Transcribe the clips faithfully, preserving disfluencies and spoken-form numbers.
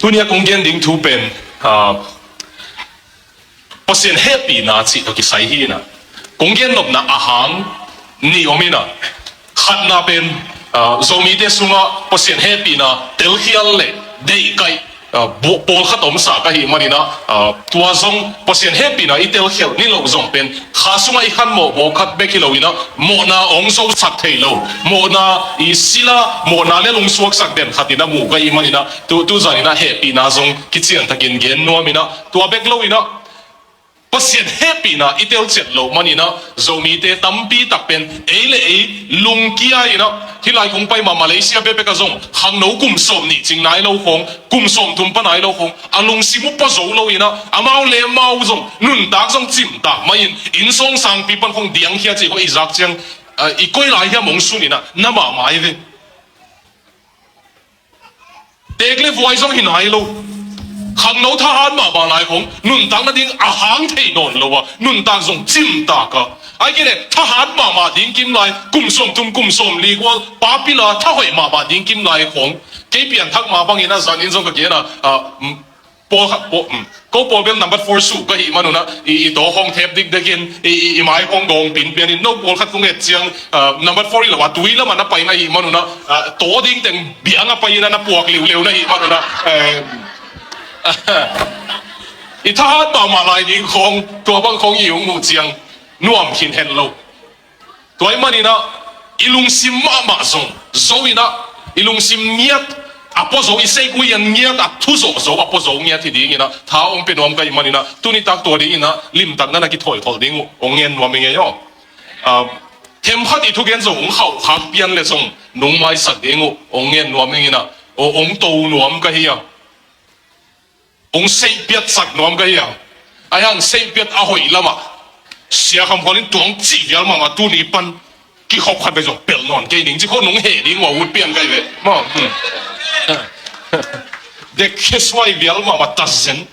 Tuni a kong gen ding thu pen, ah, Pasian hehpihna cih tawh kisai hi in ah, kong gen nopna a hang nih om in ah, khatna pen, ah, Zomite sungah Pasian hehpihna telkhial le deihkaih, ah, bu-, pawlkhat omsa ka hih man in ah, ah, tua zong Pasian hehpihna i telkhial niloh zong pen kha sungah i khanmawh mawh khat bek hi lo in ah, mawhna hong zosak thei lo, mawhna i sila, mawhna le lungsuaksak den khat in ah mu ka hih man in ah, tu, tu zan in ah hehpihna zong kiciantakin gen nuam in ah, tua bek lo in ah, Pasian hehpihna i telciat loh man in ah, Zomite tampi tak pen ei le ei lungkia in ah, hih lai kong pai ma Malaysia bekbek ah zong khangno kum sawmnih cing nai lo khawng, kum sawmthum pa nai lo khawng, a lungsim uh pua zo lo in ah, amau le amau zong nuntak zong cimtak mah in, inn sawng sangpi pan khawng diangkhia cih khawng i zak ciang, ah, i koi lai hiam hong sun in ah, na mahmah hi ve. Teek le vuai zong hi nai lo. Khangno thahat mahmah lai khawng nuntak nading a hang thei nawn lo a, nuntak zong cimtak a, ahih kei leh thahat mahmah ding kim lai, kum sawmthum kum sawmli gual pa pil a thahoih mahmah ding kim lai khawng, kei pianthak mah bangin ah zan in zong ka gen a, ah, mm, pawlkhat, pawl, mm, ko pawl bel number four suh ka hih man un ah, i, i taw khawng thep dikdekin, i, i, i mai khawng gawng pinpian in, no pawlkhat kong et ciang, ah, number four hi lo a, tui lamah na pai na hih man un ah, ah, taw ding teng biang a pai in ah na puak liuliu na hih man un ah, eh, i thahat mahmah lai ding khawng, tua bang khawng i hong muh ciang nuam khin het lo. Tua ahih man in ah, i lungsim mahmah zong zo in ah, i lungsim ngiat a pua zo, i seikui an ngiat, a thu zawh zo a pua zo ngiat hi ding in ah, tha hong pia nuam ka hih man in ah, tuni tak tua ding in ah limtak na na kithawi khol ding uh hong ngen nuam ing ei aw. Ah, themkhat i thugen zong hong khauhkhak pian le zong nong maisak ding uh hong ngen nuam ing in ah, hong, hong to nuam ka hi a. Hong seihpiatsak nuam ka hi a. Ahih hang seihpiat a hoih lamah, Sia Kham Khual in tua hong cih vial mahmah, tuni pan kikhop khat vei zong pelh nawn kei ning ci khawng nong heh ding uh a ut pian ka hi ve. Maw, hmm. Dek khe suai vial mahmah, tazen.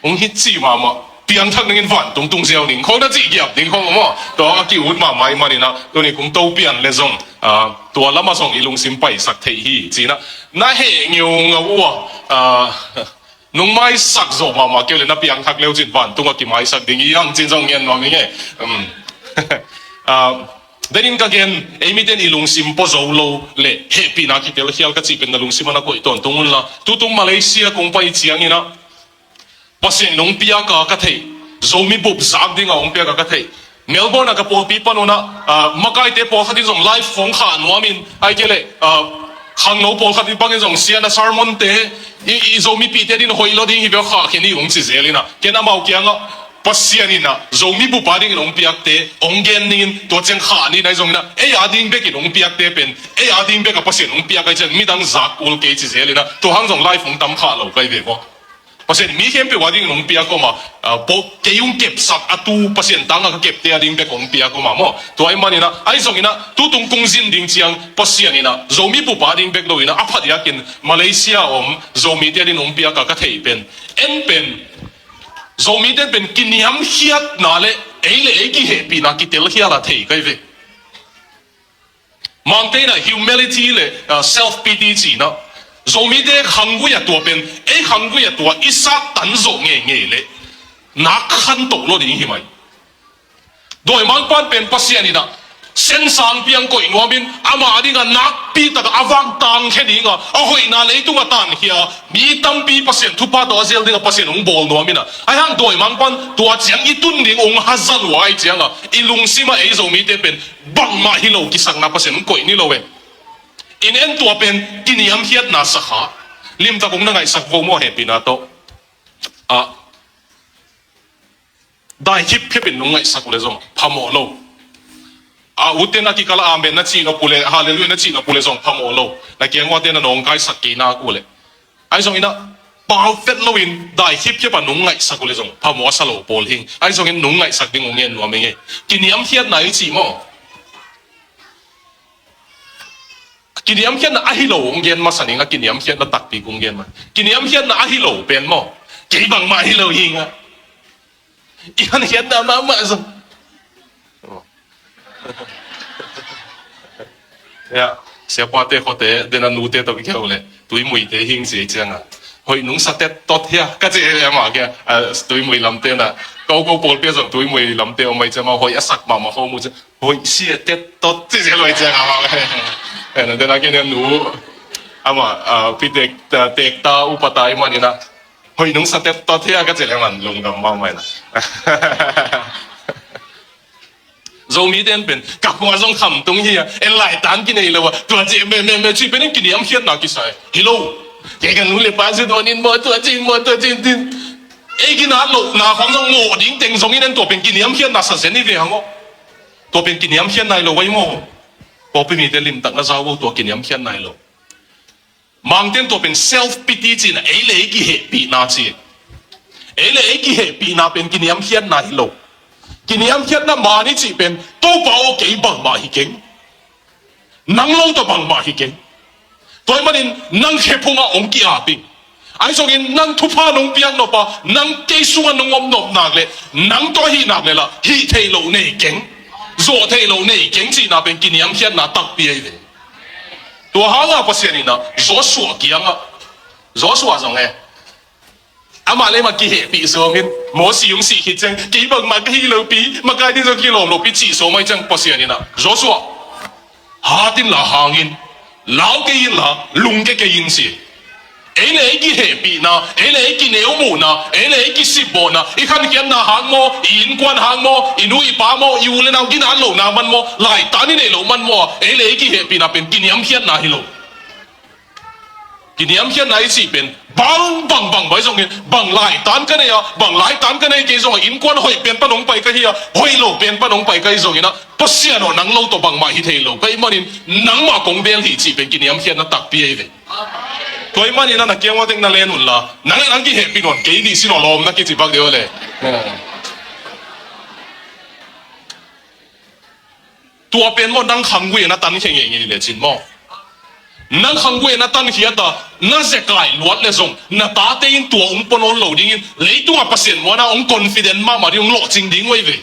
Hong hi ci mahmah. Piangthak nangin vantung tung ziau ning khawng na cih giap ding khawng maw. Tua a ki-ut mahmah ahih man in ah, tuni kong to pian le zong, ah, tua lamah zong i lungsim paisak thei hi ci in ah, na heh ngeungau uh a, ah, nong maisak zawh mahmah kei uh leh na piangthak le uh cin vantung a kimaisak ding hi hang cin zong ngen nuam ing ei. Um. Ah, denin ka gen, ei mite in i lungsim pua zo lo le hehpihna kitelkhial ka cih pen na lungsim ah na koih tawntung un la. Tutung Malaysia kong pai ciang in ah, Pasian in hong piak a ka theih, Zomi bup zak ding a hong piak a ka theih. Melbourne ah ka pawlpi pan un ah, ah, makaite pawlkhat in zong live hong khah nuam in, ahih kei leh, ah, khangno pawlkhat in bangin zong, Sia, na sermon-te i, i Zomipihte adingin hoih lua ding hi ve, khah khin ni, hong ci zel in ah. Ken amau kiangah, Pasian in ah Zomi bup adingin hong piakte hong gen ning in, tua ciang khah ni, na hi zong in ah, ei ading bekin hong piakte pen ei ading bek a Pasian hong piak ahih ciang midang zak kul kei ci zel in ah, tua hang zong live hong tam khah lo ka hi ve maw. Pasian in mi khempeuh adingin hong piak om a, ah, pawh kei hong kepsak a, tu Pasian tangah ka kepte ading bek hong piak om a maw. Tua ahih man in ah, ahi zongin ah, tutung kong zin ding ciang Pasian in ah Zomi bup ading bek lo in ah, a phadiakin Malaysia a om Zomite adingin hong piak a ka theih pen, en pen, Zomite pen kiniamkhiatna le ei le ei kihehpihna kitelkhial a thei ka hi ve. Mangte in ah humility le, ah, self pity ci in ah, Zomite khanggui a tua pen, ei khanggui a tua i sat tan zawh ngeingei leh nak khanto lua ding hi mai. Dawimangpa'n pen Pasian in ah sensang piang koih nuam in, amah ading a nakpi tak a, a vak tangkhia ding a, a hoihna leitung a tankhia mi tampi Pasian thupha tawh a zel ding a Pasian hong bawl nuam in ah, ahih hang dawimangpa'n tua ciang i tun ding hong haza lua ahih ciang a, i lungsim ah ei Zomite pen bangmah hi lo kisakna Pasian hong koih ni lo e. In en, tua pen kiniamkhiatna sakha. Limtak hong na ngaihsak vo maw, hehpihna tawh. Ah, dai khipkhip in nong ngaihsak uh leh zong phamawh lo. Ah, ute na kikal ah amen na cih nop uh leh, halleluiah na cih nop uh leh zong phamawh lo. Na kiang uate na nawngkaisak kei nak uh leh. Ahi zongin ah, pau fet loin dai khipkhip a nong ngaihsak uh leh zong phamawh a sa lo pawl hi ing. Ahi zongin nong ngaihsak ding uh ngen nuam ing ei. Kiniamkhiatna i cih maw? Kiniamkhiatna ahi lo hong gen masa ning a, kiniamkhiatna takpi kong gen mah. Kiniamkhiatna ahi lo pen maw, kei bangmah hi lo hi ing a, i hankhiatna mahmah zong. Ya, siapate khuate den a nute tawh kikheu leh tui muite hi ing ci ei ciang a, Hoih nungsa tettot hia ka ci e, amah kia, a, Tuimui lamte na. Ko ko pawlpi ah zong Tuimui lamte om mai ciang, amah hoih a sak mahmah khawm uh ciang, hoih sia tettot ci zel uh ai ciang amah. Eh, na, den a kia nu, amah, a, pi tek, a, tek ta, upa ta i man ina, hoih nungsa tettot hia ka ci leh man lungdam mahmah ina. Zomite in pen, ka khua zong khamtung hi a, en laitan kinei lo a, tua ci, me, me, me, ci pen in kiniamkhiatna kisai. Hi lo. Kei ka nu le pa zui tuan in maw, tua ci in maw, tua ci in. Ei ginat lohna khawng zong ngawh ding teng zong in en, tua pen kiniamkhiatna sa zen hi ve hang aw. Tua pen kiniamkhiatna hi lo vai maw. Pawlpi mite limtak na zau vo, tua kiniamkhiatna hi lo. Mangte in tua pen self pity ci na, ei le ei kihehpihna ci. Ei le ei kihehpihna pen kiniamkhiatna hi lo. Kiniamkhiatna man i cih pen, Topa aw, kei bangmah hi keng. Nang lo tawh bangmah hi keng. Tua ahih manin nang khe phungah hong ki-ap ing. Ahi zongin nang thupha nong piak nop a, nang kei sungah nong om nop nak leh, nang tawh ahih nak leh lah, hih theih loh nei keng. Zawh theih loh nei keng cihna pen kiniamkhiatna takpi ahi ve. Tua hanga Pasian in ah Joshua kiangah, Joshua zong e, amah le amah kihehpih sawm in, Mosi hong sih khit ciang, kei bangmah ka hi lopi, makai ding zong kilawm lopi cih sawm ahih ciang Pasian in ah, Joshua, hat inla hang in, lau kei inla lungkia kei in ci. Ei le ei kihehpihna, ei le ei kineuhmuhna, ei le ei kisipbawhna, i khankhiatna hang maw, i innkuan hang maw, i nu i pa maw, i u le nau ginat lohna man maw, laitan i neih loh man maw, ei le ei kihehpihna pen kiniamkhiatna hi lo. Kiniamkhiatna i cih pen, bang, bang, bang, bai zongin, bang laitan ka nei a, bang laitan ka nei kei zongin, innkuan hoih pen pan hong pai ka hi a, hoih lo pen pan hong pai ka hi zongin ah, Pasian aw, nang lo tawh bangmah hi thei lo ka hih manin, nangmah kong bel hi cih pen kiniamkhiatna takpi ahi ve. Tua ahih manin ah na kiang ua tek na len unla, nang, nang kihehpih nawn kei dih sin aw lawm na kici bak deuh le. Tua pen maw nang khanggui na tankhia ngeingei le cin maw. Nang khanggui na tankhia ta, na zekai luat le zong, na tate in tua hong pua nawn lo dingin, leitungah Pasian muanah hong confident mahmah ding, hong lawhcing ding uh ahi ve.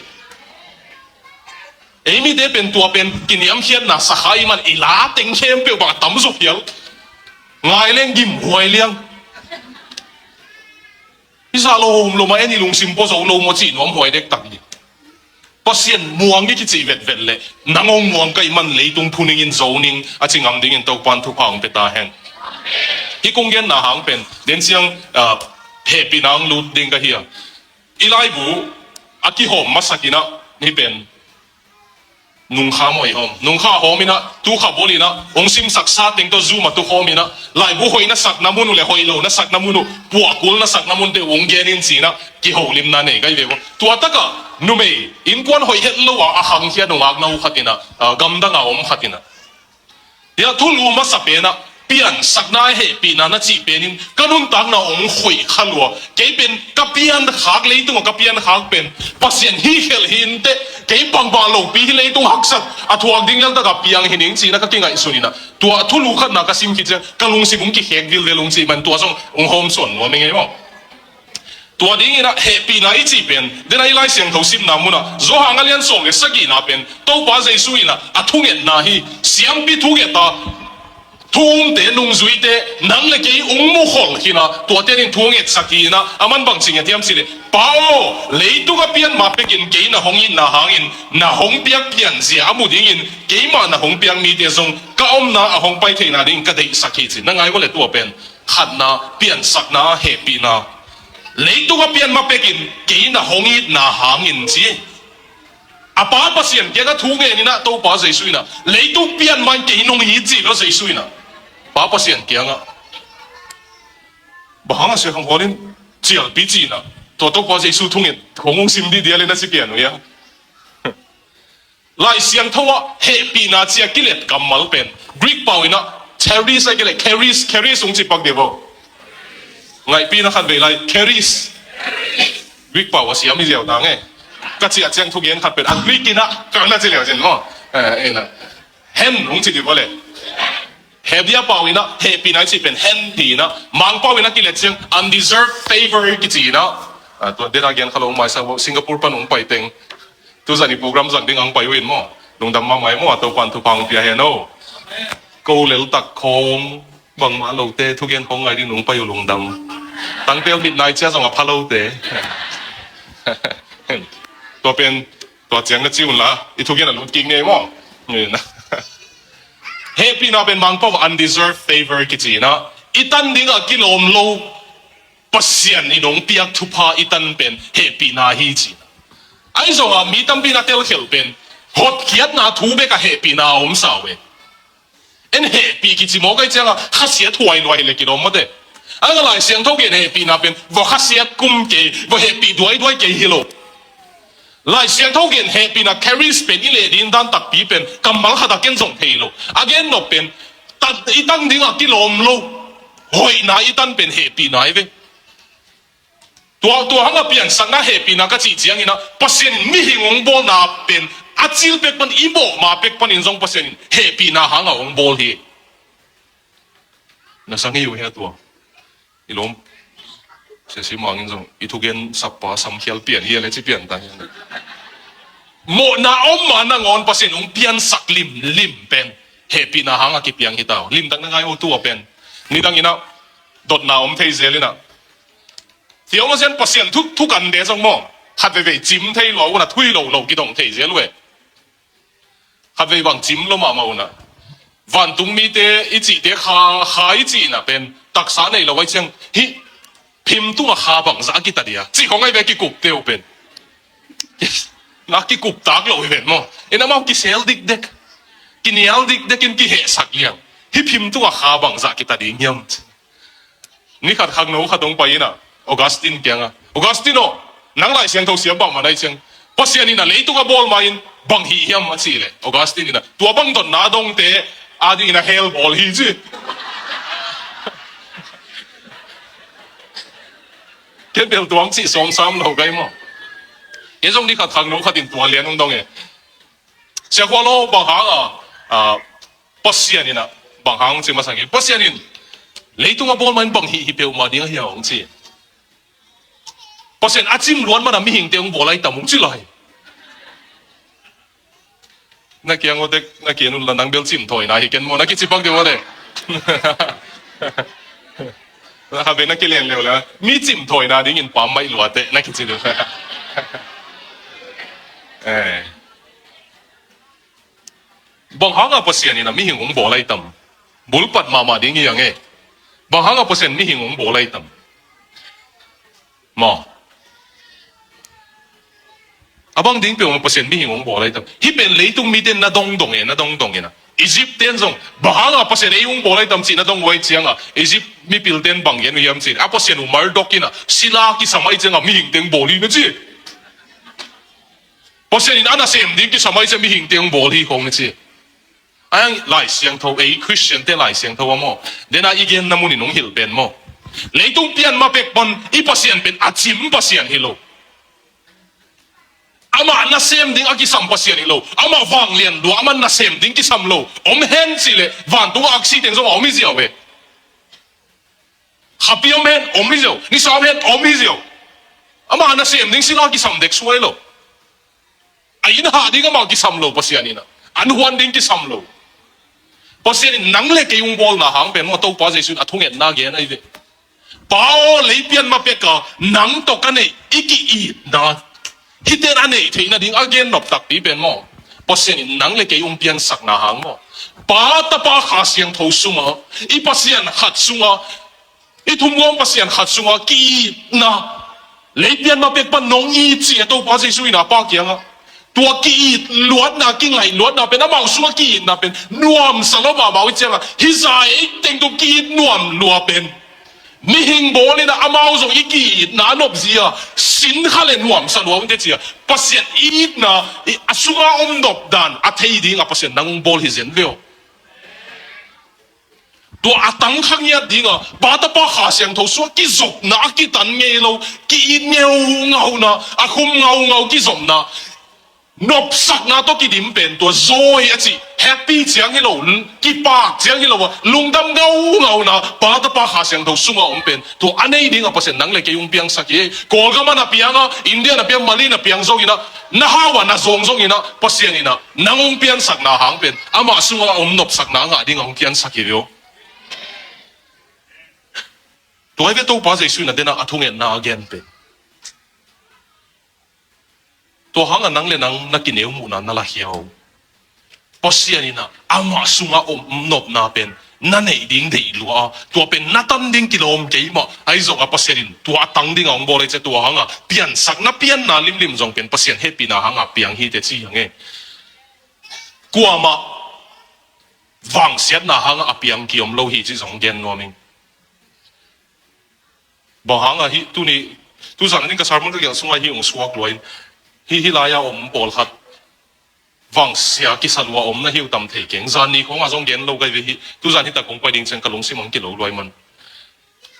Ei mite pen tua pen kiniamkhiatna sakha i man i la teng khempeuh bang a tam zaw phial. Ngai leng gimhuai liang. I zah lo hom lo mah en, i lungsim pua zo lo maw cih nuam huai dektak hi. Pasian muang i kicih vetvet leh nang hong muang ka hih man leitung phuning in zo ning a ci ngam dingin Topa'n thupha hong pia ta hen. Hih kong genna hang pen den ciang, ah, hehpihna hong lut ding ka hi a. I laibu a kihawm masak in ah hih pen nungkha maw i hawm. Nungkha hawm in ah, tu kha bawl in ah, hong simsak sa teng tawh Zoom ah tu khawm in ah, laibu hoih na sakna mun uh le hoih lo na sakna mun uh, puahkul na sakna munte uh hong gen in ci in ah, kiholimna nei ka hi ve maw. Tua takah numei innkuan hoih het lo a, a khangkhia nungakna uh khat in ah, ah, gamdang a om khat in ah, hia thulu masa pen ah piansakna, hehpihna na cih pen in ka nuntakna hong hoih kha lua. Kei pen ka piankhak, leitungah ka piankhak pen Pasian hi khelh hi inteh, kei bangmah lopi hi, leitung haksat a thuak ding lel takah piang hi ning ci in ah ka kingaihsun in ah, tua thulu khatna ka sim khit ciang ka lungsim hong kikhek vilvel ung cih man tua zong hong hawmsawn nuam ing ei maw. Tua ding in ah hehpihna i cih pen, den a i Lai Siangtho simna mun ah, Johan a lian sawm le sagihna pen, Topa Jesu in ah a thungetna hi, siampi thunget a, thu umte, nungzuite, nang le kei hong mukhol khin a, tuate in thu ngetsak hi in ah, aman bang ci nget hiam cih leh, Pa aw, leitung a pian ma pekin kei na hong itna hangin, na hong piak pianzia a mu dingin, keimah na hong piak mite zong ka omna a hong pai theihna dingin ka deihsak hi ci. Na ngai uh leh tua pen khatna, piansakna, hehpihna. Leitung a pian ma pekin kei na hong itna hangin ci. A Pa Pasian kiangah thu ngen in ah Topa Jesu in ah, leitung pian ma in kei nong it ci lo Jesu in ah, Pa Pasian kiangah. Bang hang a Sia Khang Paul in cialpi ci in ah, tua Topa Jesu thungen khong hong sim dih dia le na ci pian uh hia. Lai Siangtho ah hehpihna ci a kilet kammal pen Greek pau in ah charis a kilet, charis, charis hong ci pak dih vo. Ngaihpih na khat vei lai, charis. Greek pau a siam hi ziau ta nge. Ka ciah ciang thugen khat pen a Greek in ah ka na ci leu cin maw. Eh, in ah. Hen hong ci dih vo le. Hebrew pau in ah hehpihna i cih pen hen hi in ah, Mangpau in ah kilet ciang undeserved favor kici in ah. Ah, tua den a gen kha lo hong maisa vo, Singapore pan hong pai teng. Tu zan i program zang ding hong pai uh in maw. Lungdam mahmah ei maw, a Topa'n thupha hong pia hen o. Ko lel tak khawng Bangmah lote thugen khong ngai ding nong pai uh lungdam. Tangtel mit nai cia zong a pha lote. Tua pen, tua ciang na ci un la, i thugen a lut kik ngei maw? Hehpihna pen Mangpau undeserved favor kici na. I tan dingah kilawm lo Pasian in hong piak thupha i tan pen hehpihna hi ci. Ahi zongah mi tampi na telkhelh pen hotkhiatna thu bekah hehpihna a om sa uh e. En hehpih kici mawk ahi ciangah khasiat huai lua hi le kilawm mawte. A nga Lai Siangtho gen hehpihna pen va khasiat kum kei, va hehpih duaiduai kei hi lo. Lai Siangtho gen hehpihna charis pen i leh ding dan takpi pen kammal khat a ken zong thei lo. A gen nop pen tat i tan dingah kilawm lo hoihna i tan pen hehpihna hi ve. Tua, tua hanga piansakna hehpihna ka cih ciangin ah Pasian in mihing hong bawlna pen a cil pek pan i mawh ma pek panin zong Pasian in hehpihna hanga hong bawl hi. Na sang hi uh hia tua? I lawm Sia Si Mang in zong i thugen sakpa samkhial pian hi a le ci pian ta hi. Mawhna om ma nangawn Pasian hong piansak limlim pen hehpihna hanga kipiang hi ta uh. Limtak na ngai uh tua pen nidang in ah dotna om thei zel in ah Theologian Pasian thu, thukante zong maw, khat veivei cim thei lua un a thui lo lo kidong thei zel uh e. Khat vei bang cim lo mahmah un a, vantung mite i cihte kha, kha i cihna pen taksa nei lo ahi ciang, hih phim tungah kha bangzah a kita dia cih khong ahi ve kikupte uh pen. Na kikup tak lo hi ven maw? In amau kisel dikdek, kinial dikdek in kihehsak liang. Hih phim tungah kha bangzah kita ding hiam? Ni khat khangno khat hong pai in ah Augustine kiangah, "Augustine aw, nang Lai Siangtho siam bangmah na hi ciang, Pasian in ah leitung a bawl ma-in bang hih hiam?" a cih leh Augustine in ah, "Tua bang dotna a dongte adingin ah hell bawl hi," ci. Ken bel tua hong cih sawmsam lo ka hi maw? Ken zong ni khat khangno khat in tua lian hong dong e. Sia Khual aw, bang hang a, a, Pasian in ah, bang hang ci masa ngei. Pasian in leitung a bawl ma-in bang hih hi peuhmah ding ahi a hong ci. Pasian a cim luat man a mihingte hong bawl ahi tam hong ci lai. Na kiang aw tek, na kiang un la nang bel cim thawina hi ken maw, na kici pak ding aw le. Na kha be na kilian leu le. Mi cim thawina dingin pam maih luate, na kici ding. Eh. Bang hanga Pasian in a mihing hong bawl ahi tam? Bulpat mahmah ding hi a nge. Bang hanga Pasian mihing hong bawl ahi tam? Maw. A bang ding peuh Pasian mihing hong bawl ahi tam? Hih pen leitung mite na dongdong e, na dongdong e na. Egypt ten zong, bang hanga Pasian ei hong bawl ahi tam cih na dong uh ahi cianga, Egypt mipil ten bang gen uh hiam cih, a pasian uh Marduk in a sila kisam ahi cianga mihing teng bawl hi na ci. Pasian in a nasem ding kisam ahi cia mihing teng bawl hi khong na ci. Ai ang Lai Siangtho, ei Christian te Lai Siangtho a maw? Dena i genna munin hong hilh pen maw? Leitung pian ma pek pan i Pasian pen a cim Pasian hi lo. Amah nasem ding a kisam Pasian hi lo. Amah vanglian lua, amah nasem ding kisam lo. Om hen cih leh vantung a aksi teng zong a om hi ziau ve. Khapi om hen om hi ziau. Nisa om hen om hi ziau. Amah nasem ding sila kisam dek suai lo. A inn hah ding amah kisam lo Pasian in a, an huan ding kisam lo. Pasian in nang le kei hong bawlna hang pen maw, Topa Jesu in a thungetna gen ahi ve. Pa aw, lei pian ma peka nang tawh ka neih i ki-itna, hihte in a neih theih nading a gen nop takpi pen maw, Pasian in nang le kei hong piansakna hang maw, Pa, Tapa, Kha Siangtho sunga i Pasian khat sunga, i thumgawm Pasian khat sunga ki-itna, lei pian ma pek pan nong it ci a Topa Jesu in a Pa kiangah. Tua ki-it luatna, kingaih luatna pen, amau sungah ki-itna pen nuamsa lua mahmah uh ciangah, hih zah ei teng tung ki-it nuam lua pen mihing bawl in a, amau zong i ki-itna a nopzia sin kha le nuamsa lua uh te cia, Pasian itna a sunga om nop dan a thei ding a Pasian nang hong bawl hi zen ve aw. Tua a tang kha ngiat dinga Pa, Tapa, Kha Siangtho sua kizopna a kitan ngei lo, ki-it ngeungauna, a khum ngaungau kizopna, nopsakna tawh kidim pen tua zawi a cih, happy ciang hi lo, kipak ciang hi lo a, lungdam ngaungauna Pa, Tapa, Kha Siangtho sunga om pen tua a nei dinga Pasian nang le kei hong piangsak hi. Kawlgam a na pianga, India na piang, Malay na piang zongina, na hau a na zawng zongina, Pasian ina nang hong piansakna hang pen amah sunga a om nopsakna a ngah dinga hong piansak hi ve aw. Tua hi ve Topa Jesu in a den a, a thungetna a gen pen. Tua hangah nang le nang na kineu muhna na lakhia uh. Pasian in ah amah sungah om nopna pen na neih ding deih lua a, tua pen na tan ding kilawm kei mah. Ahi zongah Pasian in tua a tang dingah hong bawl hi ci a, tua hangah piansak na pianna limlim zong pen Pasian hehpihna hangah piang hi teh ci hi hang e. Kuamah vangsiatna hangah a piang kiom lo hi cih zong gen nuam ing. Bang hangah hih tuni, tuzan a ding ka sermon ka gelh sungah hih hong suak lua in, hih, hih lai-a om pawlkhat vangsia kisa lua om na hi uh tam thei keng. Zan ni khawngah zong gen lo ka hi ve hih, tuzan hih tak kong pai ding ciang ka lungsim hong kilo lua ih man.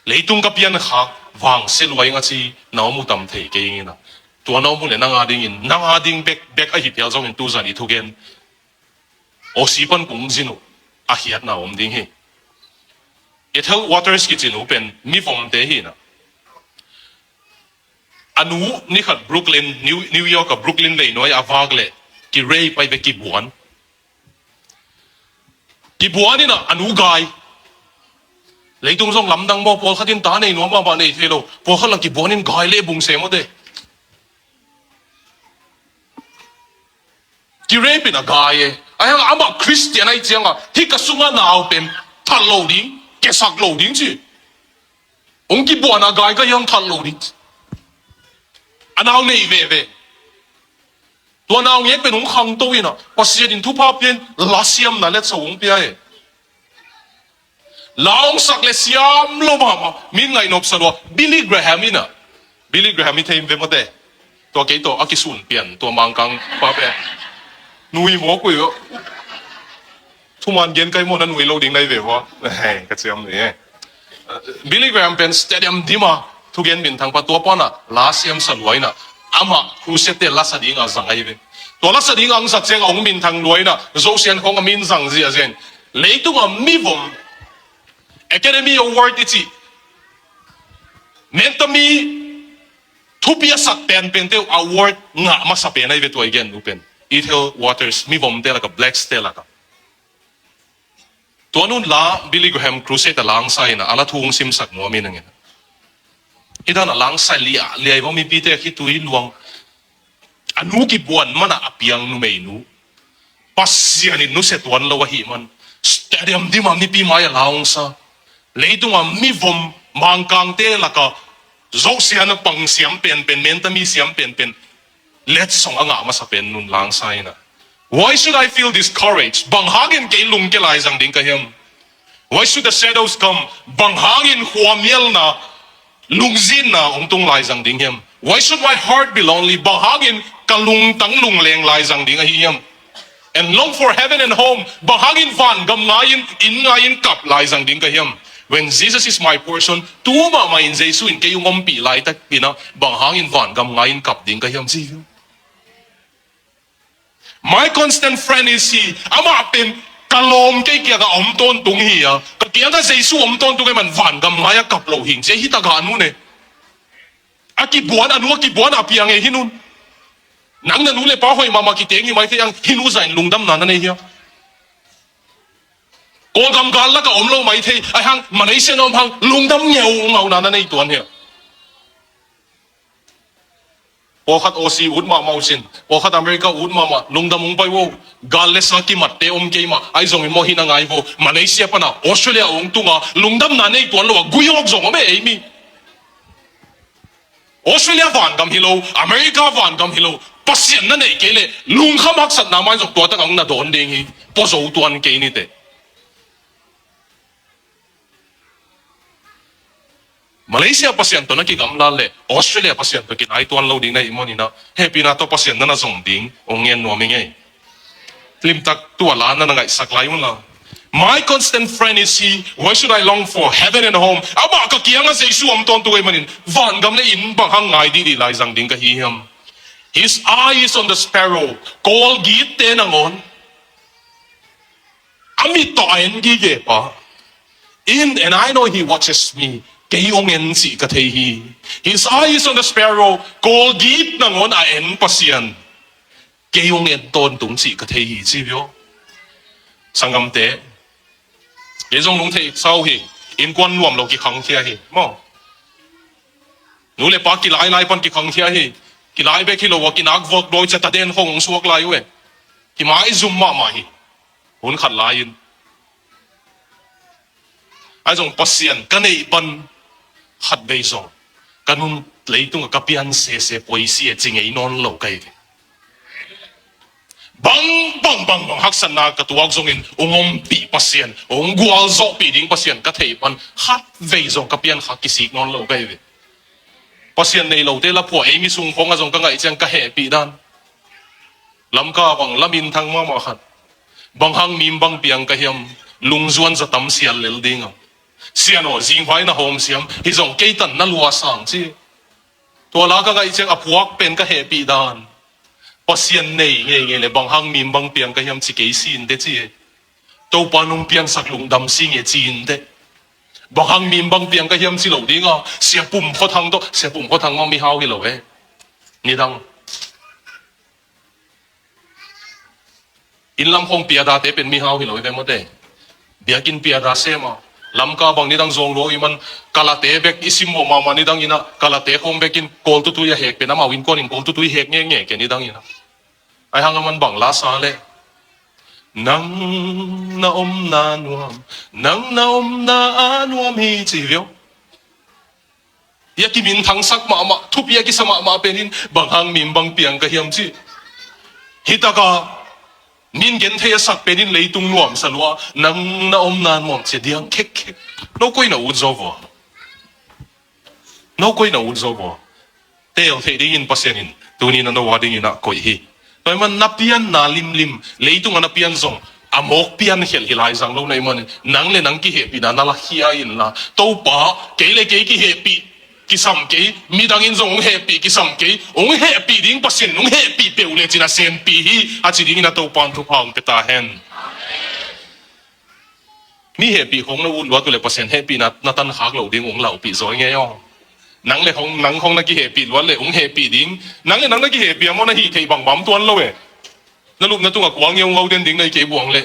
Leitung ka piankhak vangsia lua ing a ci na om uh tam thei keng ina. Tua na om uh le nang a dingin, nang a ding bek, bek ahi phial zongin tuzan i thugen Aussie pan kong zin uh a khiatna om ding hi. Ethel Waters kici nu pen mivomte hi na. A nu nikhat Brooklyn, New, New York a Brooklyn leinuai a vak leh ki-rape pai ve, kibuan. Kibuan in ah a nu gai. Leitung zong lamdang maw, pawlkhat in ta nei nuam mahmah nei thei lo. Pawlkhat lah kibuan in gai leh bung se maw te. Ki-rape in a gai e. Ahi hang amah Khristian ahi ciangah hih ka sungah nau pen that lo ding, kesak lo ding ci. Hong kibuan a gai ka hi hang that lo ding ci. A nau nei veve. Tua naungek pen hong khangto in ah Pasian in thupha pia in lasiamna letso hong pia e. La hong sak le siam lo mahmah, min ngaih nopsa lua. Billy Graham in ah, Billy Graham i thei ve maw te. Tua kei tawh a kisun pian, tua Mangkang pa pen. Nui maw kua uh. Thuman gen kai maw, na nui lo ding na hi ve ua. Hei, ka ciam ni e. Billy Graham pen stadium dim a thugen minthang pa, tua pan ah la siamsa lua in ah amah crusade te lasa dingah zang ahi ve. Tua lasa dingah hong zat ciangah hong minthang lua in ah Zosian khawng a min zang ziahziah in, leitung a mivom Academy Award i cih, menta mi thupi a sak penpente uh award ngah masa pen ahi ve tua i gen uh pen. Ethel Waters, mivomte lakah, blacks te lakah. Tua nun la Billy Graham crusade a la hong sa in ah, a la thu hong simsak nuam ing in ah. Hih dan a la hong sa liahliah i va, mipite a khitui luang. A nu kibuan man ah a piang numeinu. Pasian in nusia tuan lo ahih man, stadium dim a mipi mai a la hong sa. Leitung a mivom Mangkangte lakah Zosian a pang siam penpen, menta mi siam penpen letsong a ngah masa pen nun la hong sa in ah. Why should I feel discouraged? Bang hangin kei lungkia laizang ding ka hiam? Why should the shadows come? Bang hangin khuamialna, lungzinna hong tung laizang ding hiam? Why should my heart be lonely? Bang hangin ka lungtang lungleng laizang ding ahi hiam? And long for heaven and home. Bang hangin vangam ngai-in, inn ngai-in kap laizang ding ka hiam? When Jesus is my portion, tu mahmah in Jesu in kei hong ompih laitak in ah, bang hangin vangam ngai-in kap ding ka hiam ci hi. My constant friend is he. Amah pen ka lawm, kei kiangah om tawntung hi a, ka kiangah Jesu om tawntung ahih man vangam ngai-a kap lo hing ci hi. Hih tagah nu ne. A kibuan, a nu a kibuan a piang e hih nun. Nang na nu le pa hoih mahmah kiteng hi mai thei hang, hih nu zah in lungdamna na nei hia? Kawlgam gal lakah om lo mai thei, ahi hang Malaysia na om hang lungdam ngeu ngauna na nei tuan hia? Pawlkhat Aussie ut mahmah uh cin, pawlkhat America ut mahmah, lungdam hong pai vo. Gal le sa kimatte om kei mah, ahi zongin maw hih na ngai vo. Malaysia pana Australia hong tunga lungdamna nei tuan lo a gui awk zong om e ei mi. Australia vangam hi lo, America vangam hi lo, Pasian na neih kei leh lungkham haksatna mai zong tua takah hong na dawn ding hi. Pua zo tuan kei ni teh. Malaysia Pasian tawh na kigamla leh Australia Pasian tawh kinai tuan lo ding na hih manin ah, hehpihna tawh Pasian na na zong ding hong ngen nuam ing ei. Limtak tua la na na ngaihsak lai un la. My constant friend is he, why should I long for heaven and home? Amah ka kiangah Jesu om tawntung ahih manin vangam le inn bang hang ngai dihdih laizang ding ka hi hiam? His eye is on the sparrow, kawlgitte nangawn a mit tawh a en gige pa. In, and I know he watches me. Kei hong en cih ka thei hi. His eye is on the sparrow. Kawlgit nangawn a en Pasian. Kei hong en tawntung cih ka thei hi ci vio. Sanggamte, kei zong lungthei sau hi. Innkuan nuam lo kikhangkhia hi maw. Nu le pa kilailai pan kikhangkhia hi. Kilai bek hi lo a kinak vok dawi cia taden khong hong suak lai uh e. Kimaizum mahmah hi. Hun khat lai-in ai zong Pasian ka neih pan khatvei zong ka nun leitungah ka pian sese poisi e ci ngei nawn lo ka hi ve. Bang bang bang bang haksatna ka tuak zongin hong ompih Pasian, hong gualzawhpih ding Pasian ka theih pan khatvei zong ka pian kha kisik nawn lo ka hi ve. Pasian nei lote laphuah ei mi sung khawngah zong ka ngaih ciang ka hehpih dan. Lamka bang laminthang mahmah khat. Bang hang mim bang piang ka hiam, lungzuan zatam sial lel ding a. Sian aw, zinghai na hawm siam, hi zong kei tan na lua sang ci. Tua la ka ngaih ciang a phuak pen ka hehpih dan. Pasian nei ngeingei le bang hang mim bang piang ka hiam ci kei si inteh ci e. Topa nong piansak lungdam si nge ci inteh. Bang hang mim bang piang ka hiam ci lo ding a, Sia Pum Khua Thang tawh, Sia Pum Khua Thang mah mihau hi lo e. Nidang inn lam khawng piadate pen mihau hi lo hi ve mawte. Biakinn piada sem a, Lamka bang nidang zawng lua i man, kalate bek i simmawh mahmah nidang in a, kalate khawng bekin kawltutui a hek pen amau innkuanin kawltutui hek ngenge ke nidang in a. Ai hang a man bang la sa le, nang na omna nuam, nang na omna a nuam hi ci hi ve aw. Hi a kiminthangsak mahmah, thupi a kisa mahmah penin bang hang mim bang piang ka hiam ci. Hi taka min genthei a sak penin leitung nuamsa lua, nang na omna nuam ci a diang khekkhek. No koi na ut zo vua. No koi na ut zo vua. Teel theih dingin Pasian in tuni na no a dingin a koih hi. Tua ahih man na pianna limlim, leitung a na pian zong a mawk pian khelh hi lai zang lo na hih manin, nang le nang kihehpihna na lakhia inla, Topa, kei le kei kihehpih kisam kei, midang in zong hong hehpih kisam kei, hong hehpih ding Pasian in hong hehpih peuh lecin a senpih hi, a ci dingin a Topa in thupha hong pia ta hen. Mi hehpih khong na ut luat uh leh Pasian hehpihna na tankhak loh ding uh hong laupih zaw i ngei aw. Nang le khong, nang khong na kihehpih luat leh hong hehpih ding. Nang le nang na kihehpih a maw, na hih theih bangbang tuan lo e. Na lupna tungah kual ngeungau den ding na hi kei buang leh.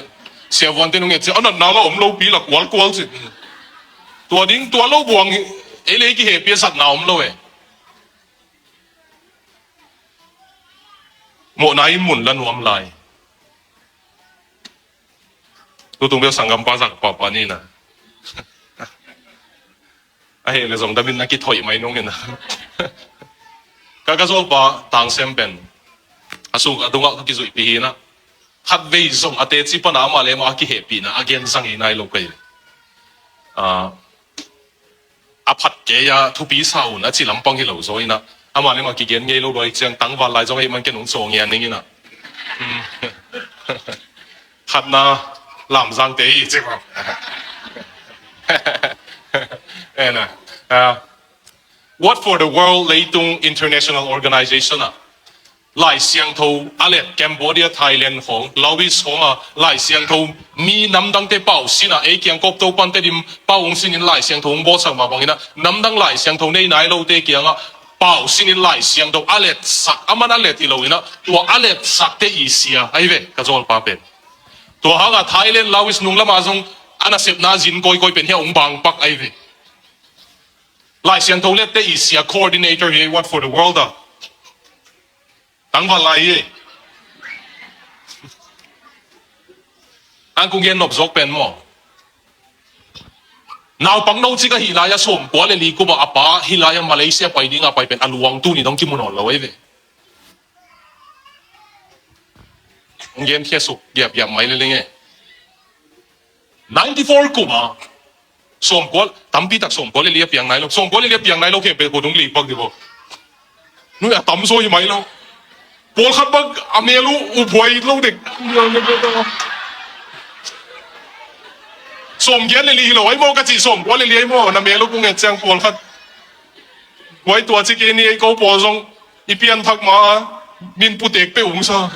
Siavuante nong et ciah a natna la om lopi la kualkual ci. Tua ding tua lo buang hi. Ei le ei kihehpih a zatna om lo e. Mawhna in mun la nuam lai. Tutung bel sanggampa zakpa pa ni na. A heh le zong damin na kithoih mai nung ina. Ka ka zawlpa Tang Sem pen a suk a dungah ka kizuihpih hi na. Khatvei zong a teci pana amah le amah a kihehpihna a gen zang hi nai lo ka hi. A phat kei a thupi sa un a ci lampang hi lo zaw ina. Amah le amah kigen ngei lo luai ciang tangval lai zong ahih man ken hong caw ngian ning ina. Khatna lamzangte hi ci ko. Ena. What for the World Leitung International Organization ah Lai Siangtho a let Cambodia, Thailand khong, Laos khong a Lai Siangtho mi namdangte pau sin a ei kiang kop to pante dim pau hong sinin Lai Siangtho hong bawlsak mah bangin a namdang Lai Siangtho nei nai lote kiangah pau sinin Lai Siangtho a letsak, a man a let hi lo in a tua a letsakte i sia ahi ve ka zawlpa pen. Tua hangah Thailand, Laos nung lamah zong a nasepna zin kawikawi pen hia hong bangpak ahi ve. Lai Siangtho lette i sia coordinator hi What for the World a. Tangval lai hi. Ang kung gen nop zawk pen maw? Naupang no cik a hih lai a sawmkua le li kum a a pa hih lai a Malaysia pai ding a pai pen a luang tuni dong kimu nawn lo ahi ve. Hong gen khia suk giapgiap mai le leng e. Ninety four kum a sawmkua, tampi tak sawmkua le li a piang nai lo, sawmkua le li a piang nai lo khempeuh kua dong li pak di bo. Nui a tam zaw hi mai lo. Pawlkhat bang a mel uh uphuai lo dek. Sawmgiat le li hi lo ai maw ka cih, sawmkua le li ai maw na mel uh kung et ciang pawlkhat. Guai tua ci kei ni ei ko pawl zong i pianthak ma a min putek peuh ung sa.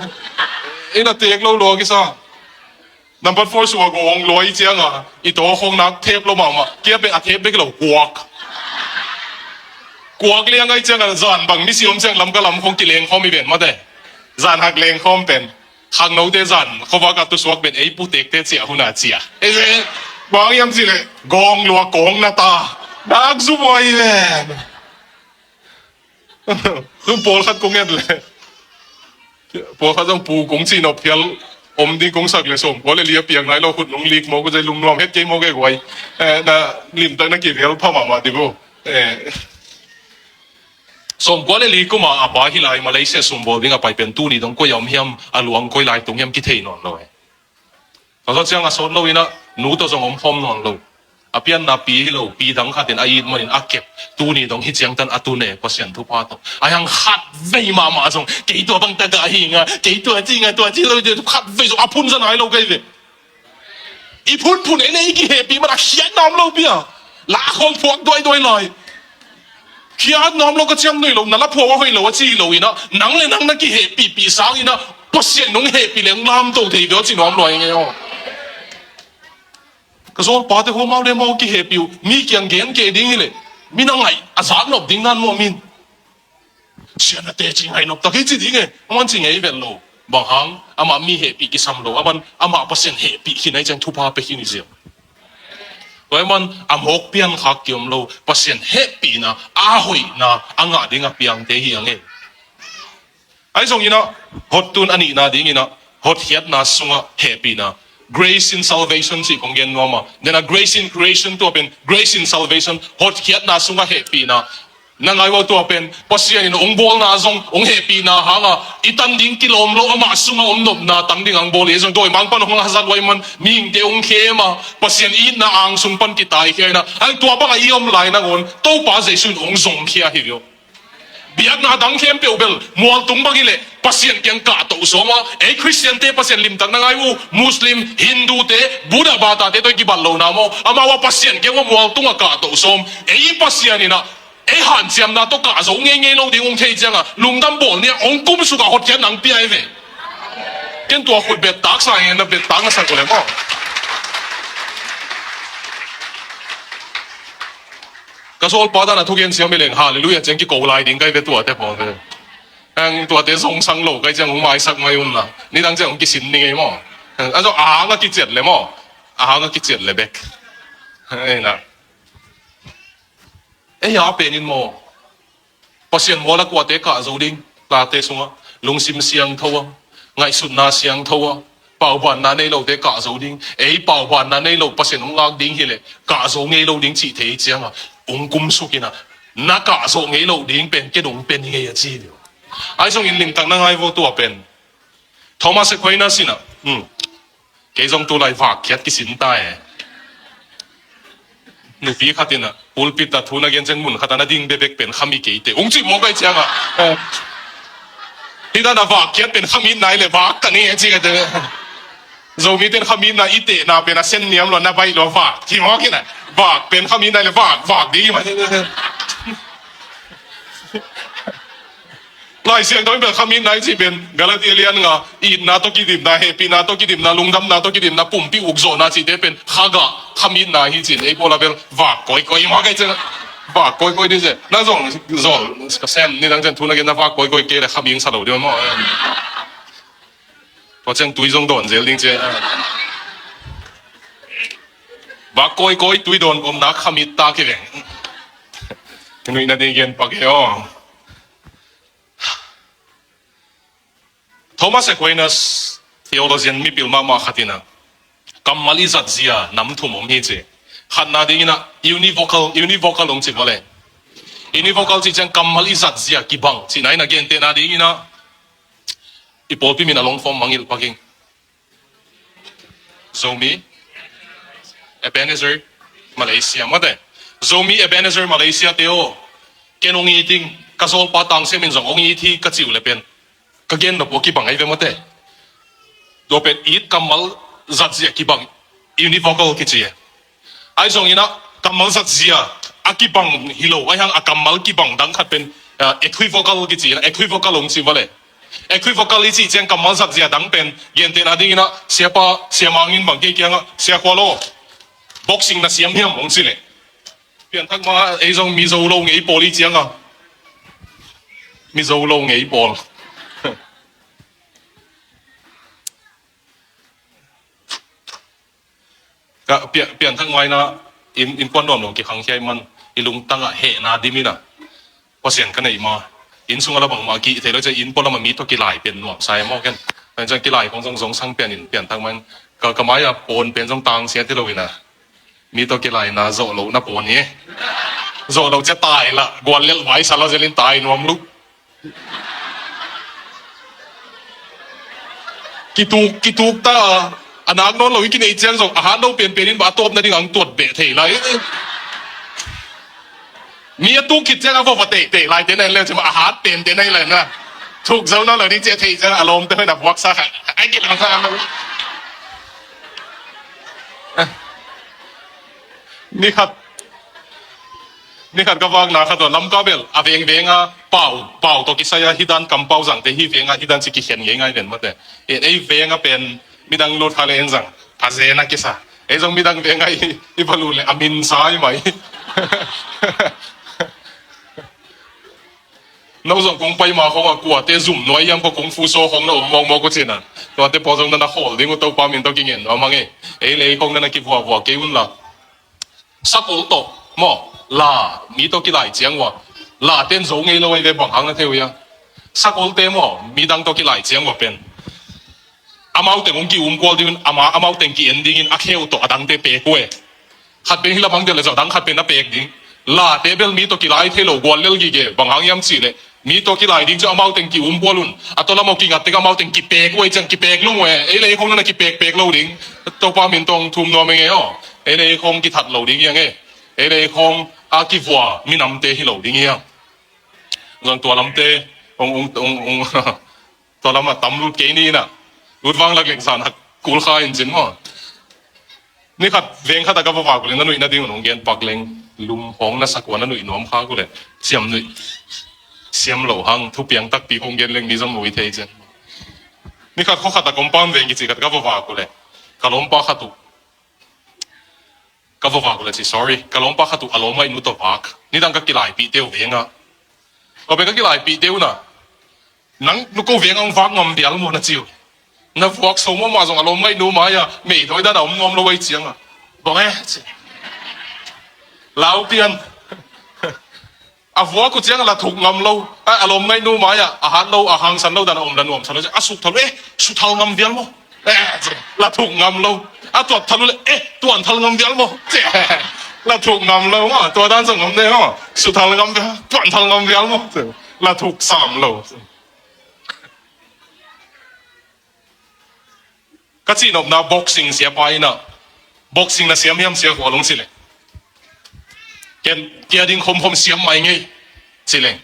Ei na tek lo lua kisa. Number four suak hong luai cianga i tawh khong nak thep lo mahmah. Kia pen a thep bek lo kuak. Kuak liang ai cianga zan bang misi om ciang lam ka lam khong kileng khawm i ven mate. Zan hak leng khawm pen khangnote zan khovak a tusuak pen ei putekte ciah huna ciah. Ei, ei, Bang hiam cih leh gawng lua kawng na ta. Nak zum huai ven. Zung pawlkhat kong et leh, pawlkhat zong pu kong cih nop phial om ding kong sak leh sawmkua le li a piang nai lo khut nong lik maw, kong zai lungnuam het kei maw kei guai. Eh, na limtak na kivel pha mahmah dih bo. Eh, sawmkua le li kum a a pa hi lai Malaysia sum bawl ding a pai pen tuni dong koi a om hiam, a luang koi lai tung hiam kithei nawn lo e. Ka zawh ciang a sawt lo in ah, nu tawh zong om khawm nawn lo. A pianna pi hi lo, pi dang khat in a it manin a kep. Tuni dong hi ciangtan a tun e, Pasian thupha tawh. A hiang khat vei mahmah zong, kei tua bang tak a hi nga, kei tua ci nga, tua ci lo, khat vei zong a phun zan hai lo kei ve. I phunphun en e, i kihehpih man a khiatna om lo pi a. La khawng phuak duaiduai lai. Khiatna om lo ka ciam nuih lo, na la phuak a hoih lo a ci lo in ah, nang le nang na kihehpihpih sang in ah, Pasian nong hehpih leng lamto thei ve aw ci nuam lua ing e aw. Ka zawlpate hawmau le mau kihehpih uh, mi kiang gen kei ding hi leh, mi na ngaih a zak nop ding nan maw min. Sian a teci ngaih nop tak hi ci ding e, a man ci ngei vet lo. Bang hang, amah mi hehpih kisam lo, a man, amah Pasian hehpih khin a hi ciang thupha pia khin hi ziau. Tua hi man, a mawk pian khak kiom lo, Pasian hehpihna, a hoihna, a ngah ding a piangte hi a ngei. Ahi zongin ah, hottun a nihna dingin ah, hotkhiatna sungah hehpihna. Grace in salvation cih kong gen nuam a. Then a grace in creation tua pen, grace in salvation, hotkhiatna sungah hehpihna. Na ngai uh a tua pen, Pasian in hong bawlna zong, hong hehpihna hanga, i tan ding kilawm lo, amah sungah om nopna tang ding hong bawl hi zong, dawimang pan hong hazat uh a hi man, mihingte hong khem a, Pasian itna ang sung pan kitaikhia in ah, hang tua bangah i om lai nangawn, Topa Jesu in hong zongkhia hi uh. Biakna dang khempeuh bel mualtung bang hi leh Pasian kiang kahtoh sawm a, ei Khristiante Pasian limtak na ngai uh, Muslim, Hindute, Buddha, Batate tawh i kibat lohna maw, amau a Pasian kiang uh mualtung a kahtoh sawm. Ei Pasian in ah, ei hanciamna tawh kah zo ngeingei lo ding hong thei ciang a, lungdam bawl ni a, hong kumsuk a hotkhiat nang pia hi ve. Ken tua khut bet taksa ngen na bet tak na sak uh le maw. Ka zawlpa dan a thugen siam hi leng, halleluiah ciang kiko lai ding kai ve tuate pawl ve. Ang tuate zong sang lo kai ciang hong maisak mai un la. Nidang ciang hong kisin ni ngei maw. A zong a hang a kiciat le maw. A hang a kiciat le bek. Ei na. Ei a penin maw. Pasian mual a kuate kah zo ding, tate sungah, lungsim siangtho a, ngaihsutna siangtho a, paubanna nei lote kah zo ding, ei paubanna nei lo Pasian hong ngak ding hi leh, kah zo ngei lo ding cih thei ciang a, hong kumsuk in a, na kah zo ngei lo ding pen, ken hong pia ni ngei a ci hi. Ahi zongin limtak na ngai vo tua pen. Thomas Aquinas in a, hmm. Kei zong tulai vakkhiat kisin ta e. Nupi khat in a, pulpit a thu na gen ciang mun khat a na ding bebek pen khami kei te. Ung cih mawk ai ciang a. Eh. Hih dan a vakkhiat pen khami nai le vak ka ni e ci ka te. Zomi ten khami na i tehna pen a sen niam lo na baih lo vak. Ci mawk in a. Vak pen khami nai le vak, vak ding i ma. Lai Siangtho in bel kham itna i cih pen Galatia lian nga, itna tawh kidimna, hehpihna tawh kidimna, lungdamna tawh kidimna, pumpi ukzawhna cihte pen kha gah kham itna hi cin, ei pawl a bel vak kawikawi mah kai cian, vak kawikawi dih cian. Na zong, zong, ka sem ni dang cian thu na gen na vak kawikawi kei le kham ing sa lo dih maw. Tua ciang tui zong dawn zel ding cian. Vak kawikawi tui dawn omna kham it ta kei veng. Nuihna ding gen pak e aw. Thomas Aquinas, theologian mipil mahmah khat in a, kammal i zatzia nam thum om hi ci. Khatna dingin a univocal, univocal hong ci vua le. Univocal cih ciang kammal i zatzia kibang cihna in a, gentehna dingin a, i pawlpi min a long form mangngilh pak ing. Zomi, Ebenezer, Malaysia. Mate, Zomi, Ebenezer, Malaysia te aw. Ken hong it ing, ka zawlpa Tang Sem in zong hong it hi ka cih uh le pen, ka gen nop uh a kibang ahi ve mate. Tua pen it kammal zatzia kibang, univocal kici e. Ahi zongin a kammal zatzia a kibang hi lo, ahi hang a kammal kibang dang khat pen, ah, equivocal kici, equivocal hong ci vua le. Equivocal i cih ciang kammal zatzia dang pen, gentehna dingin a, siapa, siamang in bang kei kiangah, Sia Khual aw, boxing na siam hiam hong ci le. Pianthak ma, ei zong Mizo lo ngei pawl i ciang a. Mizo lo ngei pawl. Ka pia-, pianthak maina inn, innkuan nuam lo kikhangkhia i man, i lungtangah hehna dimin ah Pasian ka neih ma. Inn sungah la bangmah kihih thei lo ciah inn pualamah mi tawh kilai pen nuamsa e maw ken. Tua ciang kilai khong zong zongsang pianin pianthak main ka, ka mai-ah pawn pen zong tangsiat hi loin ah mi tawh kilaina zawh lohna pawn hi. Zawh loh ciah tai lah guallelh vai sa lo zelin tai nuam luh. Kituk, kituk ta a, a nak nawn lo i kineih ciang zong a hat lo penpen in bah a tawp nading ang tuat beh thei lai. Mi a tuk khit ciang a vova tehteh lai te na en leu ciang a hat pente na hi lai na. Thuk zo nawn lo ding ciah thei ciang a lawmte hoih na vuaksa kha. Ai kilang kha. Ni khat, ni khat ka vakna khat tua Lamka bel a vengveng a pau, pau tawh kisai a hih dan kampau zangte hih veng a hih dan ci kikhen ngeingai ven mawte. En ei veng a pen midang lut kha le en zang a zen a kisa. Ei zong midang veng a i, i va lut le a min sa i mai. No zong kong pai ma khong a kuate zum nuai hiam kho kung fu so khong na om mawkmawk uh cina. Tuate pawl zong na na khawl ding uh Topa min tawh kingen nuam hang e. Ei le ei khong na na kivuavua kei un la. Sakol tawh maw la mi tawh kilai ciang ua la ten zo ngei lo ai ve bang hang na thei uh ia. Sakolte maw midang tawh kilai ciang ua pen amau teng hong ki-umkual dingin ama amau teng ki-en dingin a kheu tawh a dangte pek uh e. Khat pen hi lam hang tel le zawh dang khat pen a pek ding. Late bel mi tawh kilai thei lo guallel gige bang hang hiam cih leh mi tawh kilai ding cu amau teng ki-umkual un a tawh lam aw kingat tek amau teng kipek uh e ciang kipek lung uh e. Ei le ei khong na na kipekpek lo ding. Topa min tawh hong thum nuam e nge aw. Ei le ei khong kithat lo ding hiang e. Ei le ei khong a kivua minamte hi lo ding hiang. Zong tua lamte hong, hong, hong, hong tua lamah tam lut kei ni inah lut vang lak lek zan hak kul kha in cin maw? Ni khat veng khat a ka va vak uh le na nuih nading un hong gen pak leng lum hong na sak ua na nuih nuam kha uh le siam nuih siam lo hang thupiang takpi kong gen leng mi zong nuih thei cin. Ni khat khaw khat a kompam veng kici khat ka va vak uh le ka lawmpa khat uh ka va vak uh le ci sorry ka lawmpa khat uh a lawm ngaihnu tawh vak nidang ka kilaipihte uh vengah Kawbe ka kilaipihte uh na nang nuko veng ang vak ngam vial maw na ci uh. Na vuak so maw mah zong a lawm ngaihnu mai-ah meidoi dan a om nuam lo ai ciangah bang e ci laupian a vuak uh ciangah la thuk ngam lo a lawm ngaihnu mai-ah a hat lo a hangsan lo dan a om la nuamsan lo ciang a suk thal uh e suk thal ngam vial maw. Eh, la thuk ngam lo a tuat thal uh le eh tuan thal ngam vial maw. La thuk ngam lo maw tua dan zong ngam de maw suk thal ngam vial tuan thal ngam vial maw. La thuk sam lo. Ka cihnopna boxing siapa inah boxing na siam hiam sia khual hong si le ken kia ding khomkhom siam mai ngei ci leng.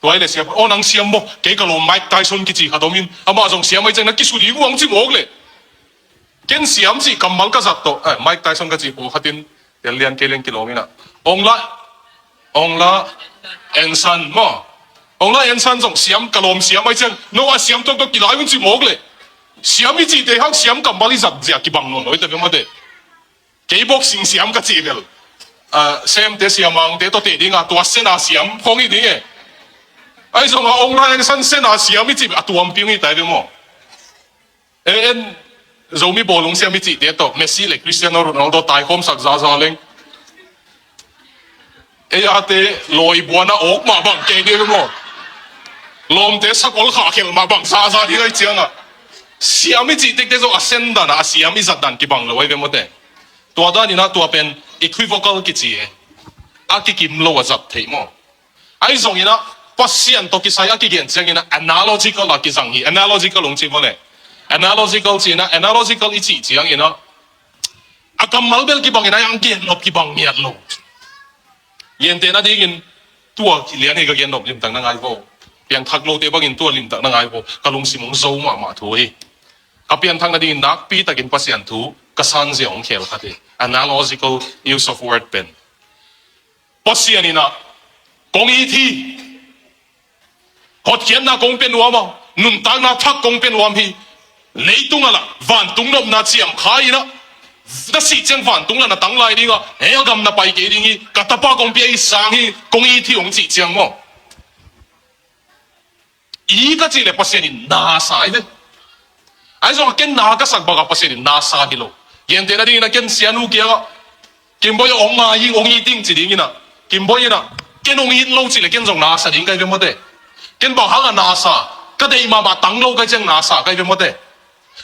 Tua ile siapa aw nang siam maw kei ka lawm Mike Tyson kici khat om in amah zong siam mai ciang na kisu ding uang ci mawk le. Ken siam cih kammal ka zat tawh eh, Mike Tyson ka cih pawl khatin tel lian kei leng kilawm inah ong la ong la ensan maw ong la ensan zong siam ka lawm siam ai ciang no a siam tawk tawk kilai un ci mawk le. Siam i cihte hang siam kammal i zat zia kibang nawn lo i te pe mawte. Kei boxing siam ka cih bel semte siamangte tawh teh dinga tua sena siam khong i ding e. Ai zonga ong la ensan sena siam i cih a tuampi ung i tai ve maw? En Zomi bawlung siam i cihte tawh Messi le Cristiano Ronaldo taikhawmsak zaza leng ei ate lawi buana awk mah bang kei ding ve maw? Lawmte sakol khah khelh mah bang zaza ding ai cianga siam i cih tekte zawh a sen dana a siam i zat dan kibang lo ai ve mawte. Tua daninah tua pen equivocal kici e. A kikim lo a zat theih maw? Ahi zonginah Pasian tawh kisai a kigen cianginah analogical a kizang hi. Analogical hong ci vawle. Analogical cinah analogical i cih cianginah a kammal bel kibangin a ang gen nop kibang miat lo. Gentehna dingin tua lian hi ka gen nop limtak na ngai vo. Piangthak lote bangin tua limtak na ngai vo. Ka lungsim hong zo mahmah thu hi. Ka pianthak nadingin nakpi takin Pasian thu ka sanzia hong khel khat hi. Analogical use of word pen Pasian inah kong it hi. Hotkhiatna kong pia nuam a nuntakna thak kong pia nuam hi. Leitungah lah vantung nopna ciam kha inah na sih ciang vantung lah na tang lai dingah helgam na pai kei ding hi. Ka tapa kong pia i sang hi kong it hi hong cih ciang maw? I ka cih le Pasian in na sa i ve. Ahi zong a ken na ka sak baka Pasian in na sa hi lo. Gentehna dingin a ken sianu kiangah, Kimboy, hong ngai ing, hong it ing ci dingin a, Kimboy in a, ken hong it lo cih leh ken zong na sa ding ka hi ve mawte. Ken bang hangah na sa, ka deih mahmah tang lo ka hih ciang na sa ka hi ve mawte.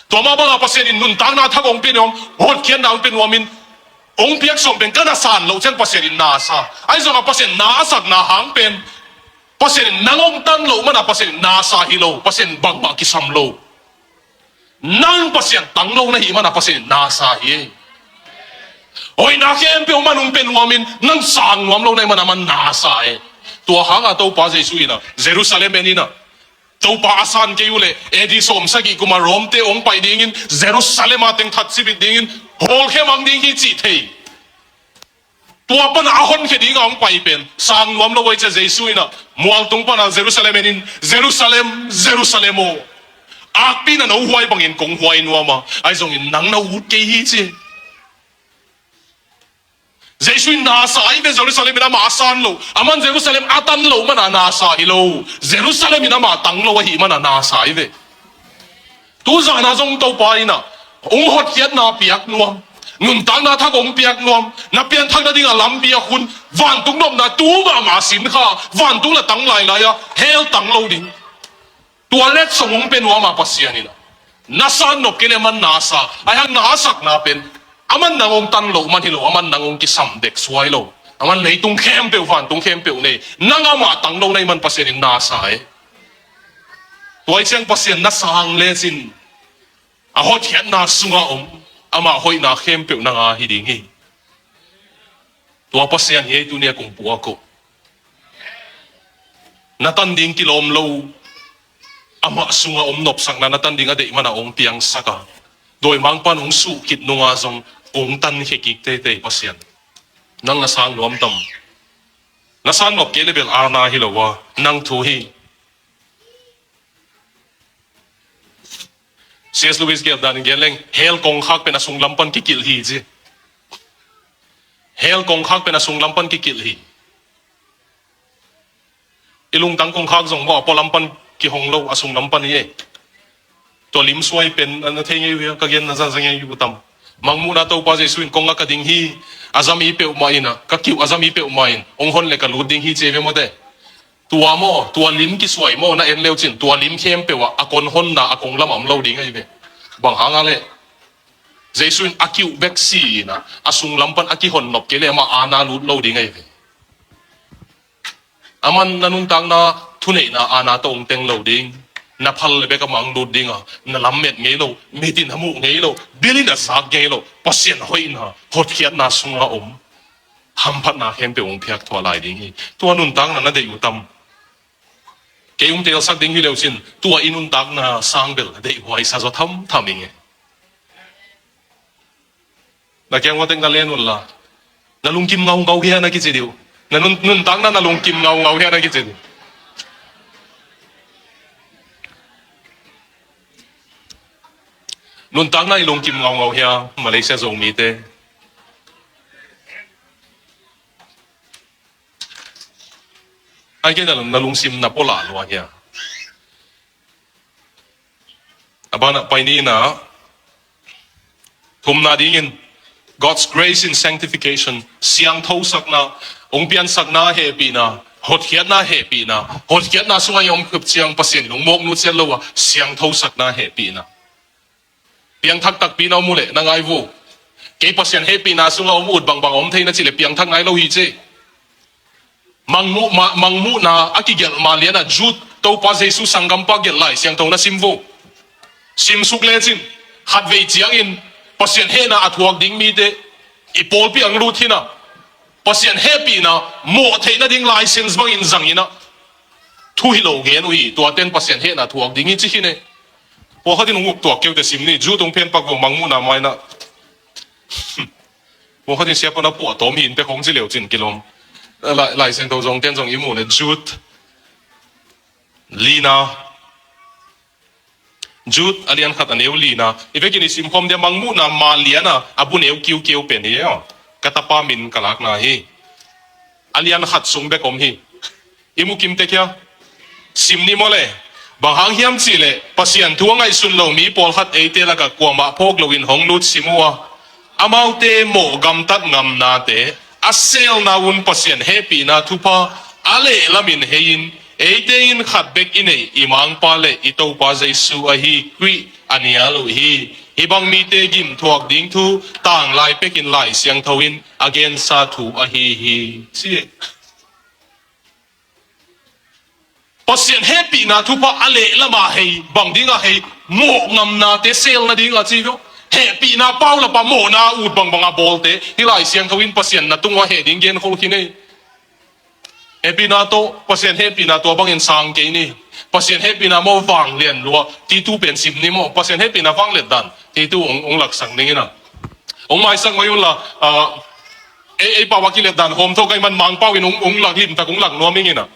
Tua mah bangah Pasian in nuntakna thak hong pia nuam, hotkhiatna hong pia nuamin, hong piak sawm pen ka na san loh ciang Pasian in na sa. Ahi zongah Pasian na a sakna hang pen, Pasian in nang hong tan loh manah Pasian in na sa hi lo, Pasian in bangmah kisam lo. Nang Pasian tang lo na hih manah Pasian in na sa hi. Hoihna khempeuh man hong pia nuamin, nang sang nuam lo na hih manah man na sa hi. Tua hangah Topa Jesu in a, Jerusalem en in a, Topa a san kei uh leh, A D sawmsagih kumah Rom te hong pai dingin, Jerusalem a teng thatcipit dingin, hawlkhia mang ding hi cih thei. Tua panah a honkhia dingah hong pai pen, sang nuam lo ahi ciah Jesu in a, mualtung panah Jerusalem en in, Jerusalem, Jerusalem aw. Akpi in a no huai bangin kong huai nuam a, ahi zongin nang na ut kei hi ci. Jesu in na sa ahi ve, Jerusalem in amah a san lo. Aman Jerusalem a tan lo manah na sa hi lo. Jerusalem in amah tang lo ahih manah na sa ahi ve. Tu zana zong Topa in a, hong hotkhiatna piak nuam, nuntakna thak hong piak nuam, na pianthakna dingah lampi a khun, vantung nopna tu mahmah sin kha, vantung la tang lailai a, hell tang lo ding. Tua letsong hong pia nuam a Pasian in a, na san nop kei leh man na sa, ahi hang na a sakna pen, aman nang hong tan loh man hi lo, aman nang hong kisam dek suai lo. Aman leitung khempeuh, vantung khempeuh nei, nang amah tang lo na hih man Pasian in na sa hi. Tua ahih ciang Pasian na sang lecin, a hotkhiatna sungah om, amah hoihna khempeuh nang a hi ding hi. Tua Pasian hi ei tuni a kong puak uh. Na tan ding kilawm lo, amah sungah om nopsakna, na tan ding a deih manah hong piangsak a, dawimangpa'n hong suh khit nungah zong hong tankhia kik teitei Pasian. Nang na sang nuam tam? Na sang nop kei leh bel a na hi lo a, nang thu hi. C S Lewis gelh danin gen leng, hell kongkhak pen a sunglam pan kikilh hi ci. Hell kongkhak pen a sunglam pan kikilh hi. I lungtang kongkhak zong maw, a pualam pan kihong lo, a sunglam pan hi e. Tua lim suai pen, a na thei ngei uh hia, ka genna zangzang ngei uh tam? Mangmuhna Topa Jesu in kong a ka ding hi, a zami peuhmah in a, ka kiuh a zami peuhmah in, hong hon leh ka lut ding hi ci hi ve mawte. Tua maw, tua lim kisuai maw, na en leucin, tua lim khempeuh ah a kon honna a konglam ah om lo ding ahi ve. Bang hangah leh, Jesu in a kiuh bek si in a, a sunglam pan a kihon nop kei leh amah aana lut lo ding ahi ve. Aman na nuntakna thuneihna aana tawh hong teng lo ding. Na phal leh bek amah hong lut ding a, na lammet ngei lo, mit in a muh ngei lo, bil in a zak ngei lo, Pasian hoihna, hotkhiatna sungah om hamphatna khempeuh hong phiak thuah lai ding hi. Tua nuntakna na deih uh tam? Kei hong teelsak ding hi leucin, tua i nuntakna sang bel na deih huai sa zaw thamtham ing e. Na kiang uah tek na len unla, na lungkim ngaungau hia na kici dih uh. Na nun, nuntakna na lungkim ngaungau hia na kici dih uh. Nuntakna i lungkim ngaungau hia, Malaysia Zomite? Ai kei na, na lungsim na pua lah lua hia? A banah pai ni in a, thumna dingin, God's grace in sanctification, siangthosakna, hong piansakna hehpihna, hotkhiatna hehpihna, hotkhiatna sungah i om khop ciang Pasian in hong mawk nutsiat lo a, siangthosakna hehpihna. Piangthak takpi na om uh leh na ngai vo. Kei Pasian hehpihna sungah om ut bangbang a om thei na cih leh piangthak nai lo hi ci. Mangmuh, ma, Mangmuhna a kigelh ma lian a Jude, Topa Jesu sanggampa gelh Lai Siangtho na sim vo. Simsuk lecin, khatvei ciangin Pasian hehna a thuak ding mite i pawlpi ah hong lut hi na. Pasian hehpihna mawh theih nading license bangin zang in a, thu hi lo gen uh hi, tuate'n Pasian hehna thuak ding hi ci hi ne. Pawlkhat in hong uk tuak kei uh teh sim ni, Jude hong phenpak vo, Mangmuhna mai in a. Pawlkhat in siapa na puah tawm hi in pek hong ci leucin kilawm. Lai, Lai Siangtho zongte'n zong i muh leh Jude lina, Jude a lian khat a neu lina. I vekin i simkhawm dia, Mangmuhna ma lian a, a bu neu kiukiu pen hi e aw. Ka tapa min ka lakna hi. A lian khat sung bek om hi. I mu kim tek hia? Sim ni maw le. Bang hang hiam cih leh Pasian thu a ngaihsun lo mi pawlkhat eite lakah kuamah phawk loin hong lut sim uh a, Amaute mawh gamtat ngamnate a selna un Pasian hehpihna thupha a lehlamin hei-in, eite in khat bek i neih i Mangpa le i Topa Jesu ahi Khrih a nial uh hi. Hih bang mite gimthuak ding thu tanglai pekin Lai Siangtho in a gensa thu ahi hi, ci. Pasian hehpihna thupha a lehlamah hei, bang dingah hei, mawh ngamnate sel nadingah ci hi. Hehpihna paulap a mawhna ut bangbang a bawlte hih Lai Siangtho in Pasian na tungah heh ding genkholh khin ei. Hehpihna tawh, Pasian hehpihna tua bangin sang kei ni. Pasian hehpihna maw vanglian lua, Titu pen sim ni maw. Pasian hehpihna vangliat dan Titu hong, hong laksak ning in a. Hong maisak mai unla, ah, ei, ei pau a kilet dan hawm tho ka hih man Mangpau in hong, hong lak limtak hong lak nuam ing in a.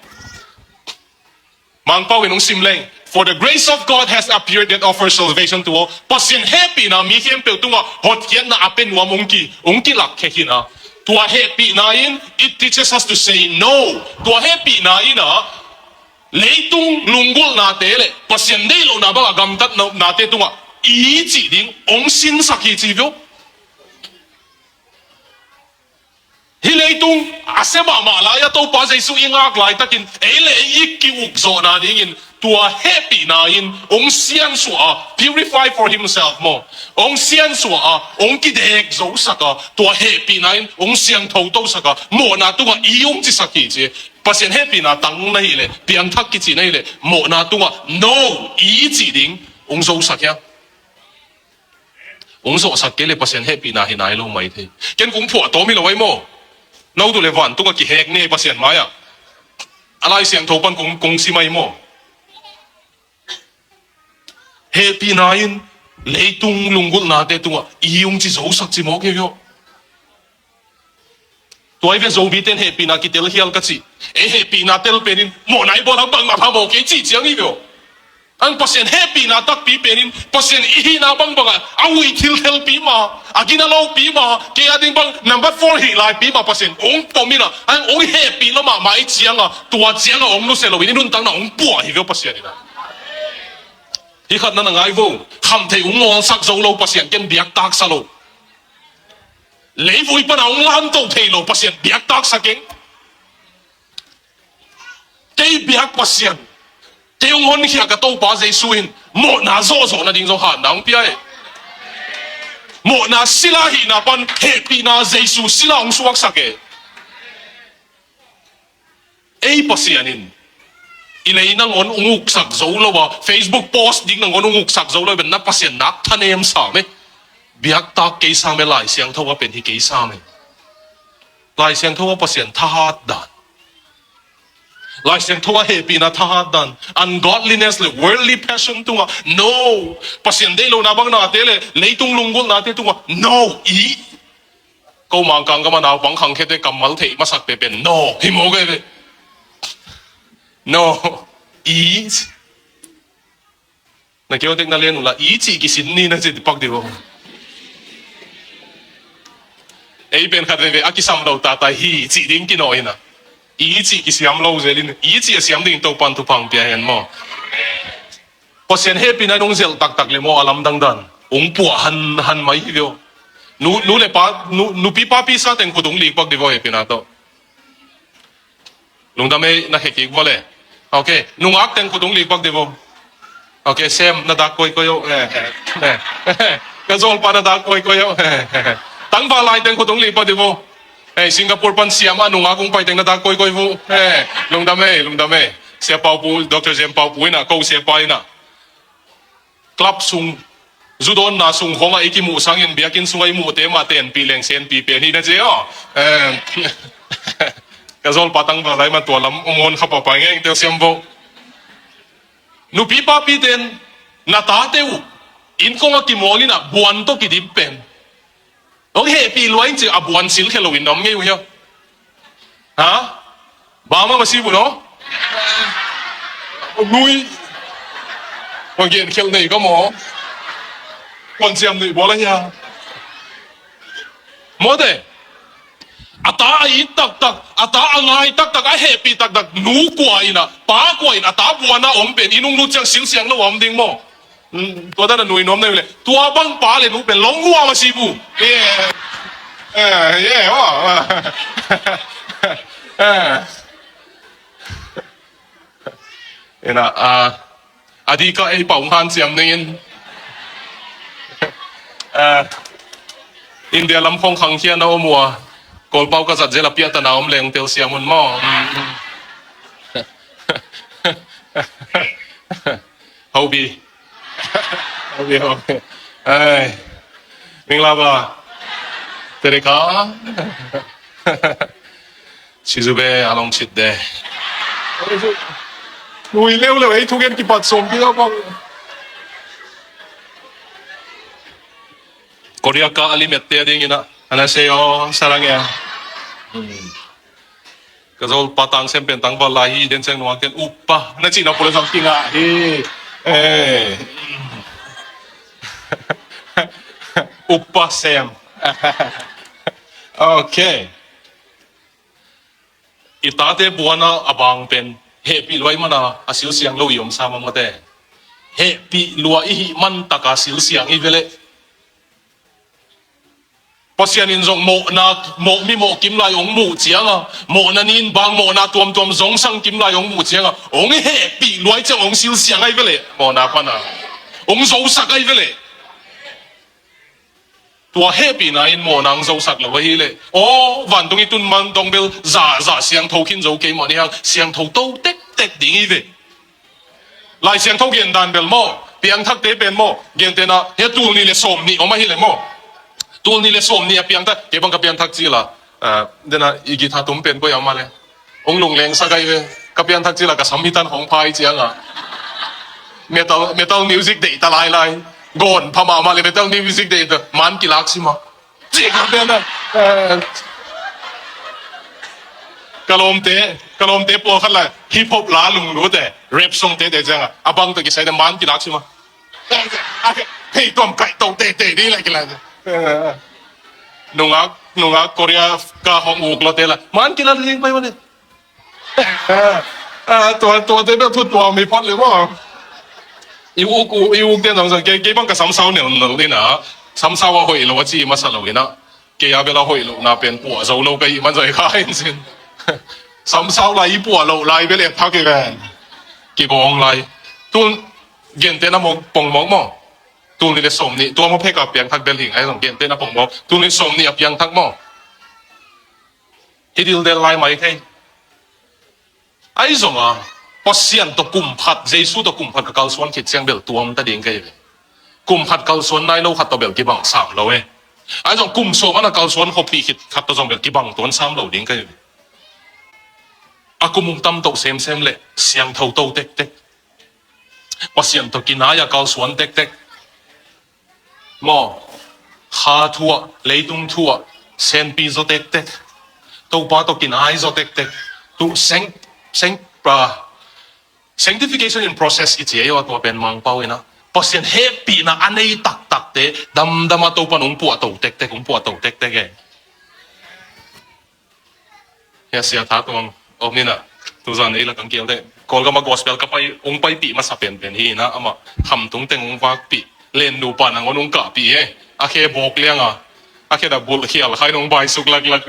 Mangpau in hong sim leng. "For the grace of God has appeared that offers salvation to all." Pasian hehpihna mi khempeuh tungah hotkhiatna a pia nuam hong ki, hong kilak khia khin a. Tua hehpihna in, it teaches us to say no. Tua hehpihna in a, leitung lunggulhnate le Pasian deih lohna bangah gamtatnate tungah i cih ding hong sinsak hi ci hi. Hih leitung a sia mahmah lai-ah Topa Jesu i ngak laitakin ei le ei i ki-ukzawhna dingin tua hehpihna in hong siansuah a, purify for himself maw, hong siansuah a, hong kidek zosak a, tua hehpihna in hong siangtho tosak a, mawhna tungah i hong cisak hi ci. Pasian hehpihna tang na hih leh, piangthak kici na hih leh, mawhna tungah no i cih ding hong zosak hiam? Hong zawhsak kei le Pasian hehpihna hi nai lo mai thei. Ken kong phuah tawm hi lo ai maw. No tu le vantung a kihek ni Pasian mai-ah. A Lai Siangtho pan kong, kong sim ai maw. Hehpihna in leitung lunggulhnate tungah i hong ci zosak ci mawk hi viau. Tua hi ve, Zomite in hehpihna kitel hial ka cih. Ei hehpihna tel penin mawhna i bawl hang bangmah phamawh kei cih ciang hi ve aw. Ang Pasian hehpihna takpi penin Pasian i hihna bangbangah a huih thilthelpi mah, a gina lopi mah, kei a ding bang number four hih laipi mah Pasian hong pom in a, ang hong hehpih lo mahmah i ciangah, tua ciangah hong nusia loin i nuntakna hong puah hi ve aw Pasian in a. Hih khat na na ngai vo, khamtheih hong ngawlsak zo lo Pasian ken biaktak sa lo. Leivui pana hong lantoh thei lo Pasian biaktak sa keng. Kei biak Pasian, kei hong honkhia ka Topa Jesu in mawhna zawhzawh nading zong hatna hong pia e. Mawhna sila hihna pan hehpihna Jesu sila hong suaksak e. Ei Pasian in i lei nangawn hong uksak zo lo a, Facebook post ding nangawn hong uksak zo lo a, ben na Pasian nak thanem sam e. Biaktak kei sam e, Lai Siangtho a pen hi kei sam e. Lai Siangtho a Pasian thahat dan, Lai Siangtho a hehpihna thahat dan, ungodliness le worldly passion tungah no. Pasian deih lohna bang nate le leitung lunggulhnate tungah no i. Ko Mangkang gam a naupang khangkhiate kammal theih masakte pen no hi mawk e ve. No. I. Na kiotek na len unla i cih kisin ni na cih pak dih vo. Ei pen khat veve a kisam lo tata hi cih ding kinawh hi na. I cih kisiam lo zel in, i cih a siam ding Topan thupha hong pia hen maw. Pasian hehpihna in hong zelh taktak le maw, a lamdang dan hong puah hanhan mai hi ve aw. Nu, nu le pa, nu, nupi papi sa teng khut hong lik pak dih vo hehpihna tawh. Lungdam ei, na khe kik vo le. Ok, nungak teng khut hong lik pak dih vo. Ok, Sem, na dak koikoi aw. Eh, eh, eh. Ka zawlpa na dak koikoi aw. Eh, eh, eh. Tangval lai teng khut hong lik pak dih vo. Eh, Singapore pan siam a nungak hong pai teng na dak koikoi vo. Eh, lungdam ei, lungdam ei. Sia Pau Pu, Doctor Jem Pau Pu in a, ko Sia Pa in a. Club sung, zu dawnna sung khawngah i kimuh sangin biakinn sungah i muhte mah tenpih leng senpih pen hi na ci aw. Eh, ka zawlpa tangval lai man tua lam hong hawn kha papa ngeng tel siam vo. Nupi papi ten na tate uh inn kongah kimawl in a buan tawh kidip pen hong hehpih lua in ci a buan silkhia loin na om ngei uh hia? Ha? Bang mah masi bu no? Nui. Hong gen khial nei ka maw? Kuan siam nui bawl a hia? Mawte. A ta a it taktak, a ta a ngai taktak, a hehpih taktak, nu kua in a, pa kua in a ta buan a om pen i nunglut ciang silsiang lo a om ding maw? Tua dan a nui nuam na hi uh leh tua bang pa le nu pen long hua ma si bu. Ina a dika ei pau han siam ning in. India lam khong khang khian a om uh a, Kawlpau ka zat zel a piahtana om leng tel siam un maw? Hobi. Hobi, hobi. Ai. Ming lava. Tereka. Sizu be a long chit de. Nui leuleu ei thugen kipat sawm kik a bang. Korea ka a limette a dingin a, annyeonghaseyo, sarange. Ka zol pa tang sem pen tang val lai hi, den seng nuang ten uppa na cihna pula zang kinga hi. Uppa sem. Okay. I tate buana a bang pen hehpih lua i mana a silsiang lo i om sa mangmate. Hehpih lua i hih man taka silsiang i veleh. Pasian in zong mawhna, mawh mi mawh kim lai ong muh cianga, mawhna nin bang mawhna tuamtuam zong sang kim lai ong muh cianga, ong hehpih luai ciang ong silsiang ai veleh, mawhna pana ong zosak ai veleh. Tua hehpihna in mawhna ong zosak lo ahi leh, aw, vantung i tun man dong bel zahzah siangtho khin zo kei mawh ni hang, siangtho to tektek ding i ve. Lai Siangtho gen dan bel maw, piangthakte pen maw, gentena hia tul nih le sawm nih om ahi le maw. Tul nih le sawm nih a piangthak, kei bang ka piangthak cila, dena i guitar tum pen koi a om a le. Hong lungleng sak ai ve, ka piangthak cila ka sam hitan hong phai cianga. Metal, metal music deih ta lailai. Gawn pha mahmah le metal music deih ta, man kilak sima. Cih ka piang na. Ka lawmte, ka lawmte pawlkhat la hip hop la lunglute, rap songte te cianga a bang tawh kisai te man kilak sima. Thei tuam kaih to teitei ding la kilak. Nungak, nungak Korea ka hong uk lote la man kilak ding pai mane. Tua, tuate bel thu tuam hi phot le maw. I uk, i ukte zong zong kei, kei bang ka samsau neu lo dina. Samsau a hoih lo a ci masa lo ina. Kei a bel a hoih lohna pen puah zo lo ka hih man zong hi kha in sin. Samsau lai i puah loh lai bel et thak hi ven. Kibawng lai. Tun gentehna mawk pongmawk maw. Tul nih le sawm nih tua maw phek a piangthak bel hing ai zong gentehna pongmawk. Tul nih sawm nih a piangthak maw. Hi dildel lai mai thei. Ahi zonga Pasian tawh kum khat, Jesu tawh kum khat ka kalsuan khit ciang bel tuam ta ding ka hi ve. Kum khat kalsuan nai lo khat tawh bel kibang sam lo e. Ahi zong kum sawm ana kalsuan khawppih khit khat tawh zong bel kibang tuan sam lo ding ka hi ve. A kum ung tam to semsem le siangtho to tektek. Pasian tawh kinai a kalsuan tektek. Maw, kha thuah, leitung thuah, senpi zaw tektek. Topa tawh kinai zaw tektek. Tu seng, seng, ah, sanctification in process i ci ei aw tua pen Mangpau ina. Pasian hehpihna a nei taktakte, damdama Topa nung puah to tektek, ung puah to tektek e. Hia sia tha tuang om nina, tuzan ei la kang kial te. Kawlgama gospel ka pai, ung paipih masa penpen hi ina, ama khamtung teng ung vakpih. Len nupa nangon ung kahpih e. A khe bawk lianga. A khe da bulh khial khai nung baisuk laklak.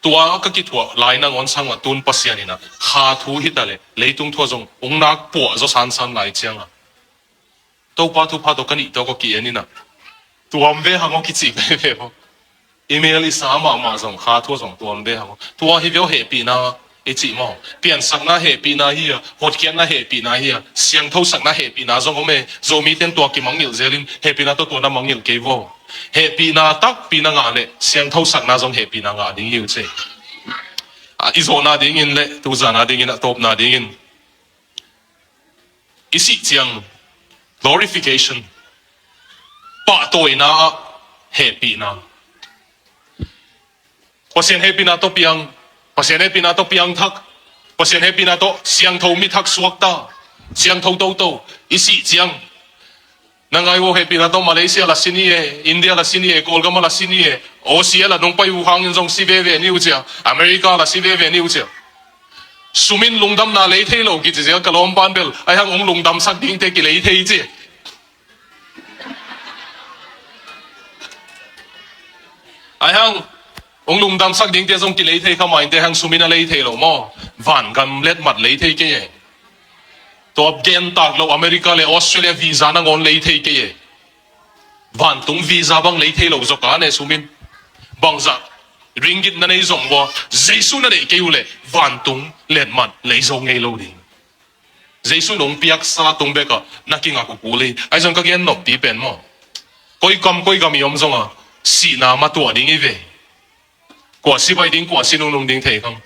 Tua ka kithuah lai nangon sangah tun Pasian ina. Kha thu hita le, leitung thua zong ung nak puah zaw sansan lai cianga. Topa thupha tawh ka nih tawh ka ki-en ina. Tuam ve hang aw kici ve ve aw. Email i sa mahmah zong kha thua zong tuam ve hang aw. Tua hi ve aw hehpihna i cih maw. Piansakna hehpihna hi a, hotkhiatna hehpihna hi a, siangthosakna hehpihna zong om e. Zomi ten tua kimangngilh zelin hehpihna tawh tua na mangngilh kei vaw. Hehpihna takpi na ngah le siangthosakna zong hehpihna ngah ding hi uh ce. I zawhna dingin le tuzana dingin a tawpna dingin i sih ciang glorification, pahtawina ah hehpihna. Pasian hehpihna tawh piang, Pasian hehpihna tawh piangthak, Pasian hehpihna tawh siangtho mi thak suakta, siangtho toto i sih ciang. Na ngai uh hehpihna tawh Malaysia la si ni e, India la si ni e, Kawlgama la si ni e, Aussie la nong pai uh hangin zong si veve ni uh cia, America la si veve ni uh cia. Sum in lungdamna lei thei lo kici zel ka lawmpan bel, ahi hang hong lungdamsak dingte kilei thei ci. Ahi hang hong lungdamsak dingte zong kilei thei kha mah inteh, ahi hang sum in a lei thei lo maw? Vangam letmat lei thei kei e. Tua gen tak lo America le Australia visa nangawn lei thei kei e. Vantung visa bang lei thei lo zaw ka ne sum in. Bangzah ringgit na nei zong vua, Jesu na neih kei uh leh vantung letmat lei zo ngei lo ding. Jesu in hong piaksa tung bekah na kingak uh kul hi. Ahi zong ka gen noppi pen maw, koi kam koi gam i om zonga sihna matuah ding i ve. Kua si baih ding, kua si nungnung ding thei kang.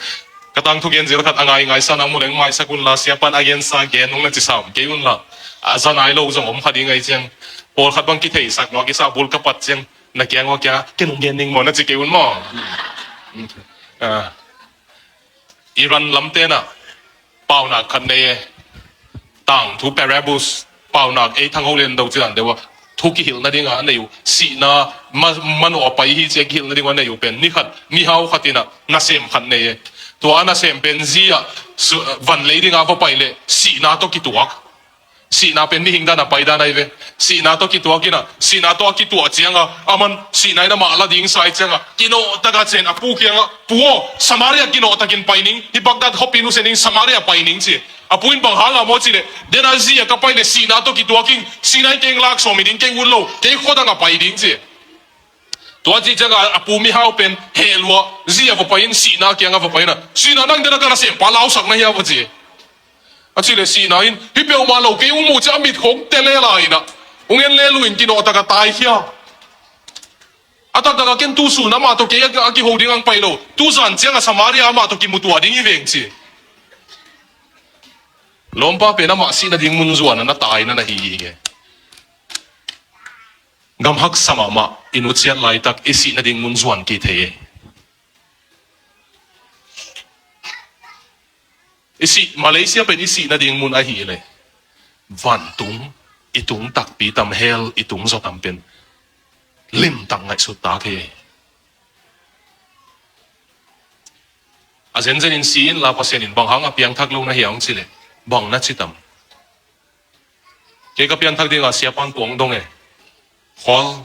Ka tangthu gen zel khat a ngaingai sa na mu leng maisak unla, siapan a gensa gen nung na ci sam kei unla. A za nai lo zong om kha ding ahi ciang, pawlkhat bang kitheisak nua kisa bul ka pat ciang, na kiang ua kia ken hong gen ning maw na ci kei un maw? Ah. Iran lam tenah paunak khat nei e. Tangthu parables, paunak ei thangho len do cidan deuh a thu kihilh nadinga a nei uh. Sihna ma-, manawh a pai hi cia kihilh nadinga a nei uh pen, ni khat mihau khat inah nasem khat nei e. Tua a nasem pen zi ah su-, van lei dinga va pai leh sihna tawh kituak. Sihna pen mihing dan a pai dan ahi ve. Sihna tawh kituak inah, sihna tawh a kituah cianga, aman sihna in amah la ding sai cianga, kinawh taka cen a pu kiangah, "Pu aw, Samaria kinawh takin pai ning, hi Baghdad khawpi nusia ning, Samaria pai ning," ci. A pu in, "Bang hanga maw?" ci leh, "Dena zi a ka pai leh sihna tawh kituak ing, sihna in keng lak sawm hi ding, keng ut lo, kei khuadang a pai ding," ci. Tua cih ciangah a pu mihau pen heh lua, zi a va pai in, sihna kiangah va pai inah, "Sihna, nang dena ka nasempa lausak na hia?" va ci. A cih leh sihna in, "Hi peuhmah lo, kei hong muh ciah a mit khong tele lai inah, hong en lel uh in kinawh taka taikhia. A taktakah ken tusun amah tawh kei a, a kiho ding ang pai lo, tuzan ciangah Samaria amah tawh kimutuah ding hi veng," ci. Lawmpa pen amah sih nading mun zuan a na tai na na hi hi nge. Gam haksa mahmah i nusiat laitak i sih nading mun zuan kei thei e. I sih, Malaysia pen i sih nading mun ahih leh vantung i tung takpi tam, hell i tung zaw tam pen limtak ngaihsut tak hi. A zenzen in si inla Pasian in bang hanga piangthak lo na hia hong ci leh bang na ci tam? Kei ka pianthak dinga siapan tua hong dong e. Khawl.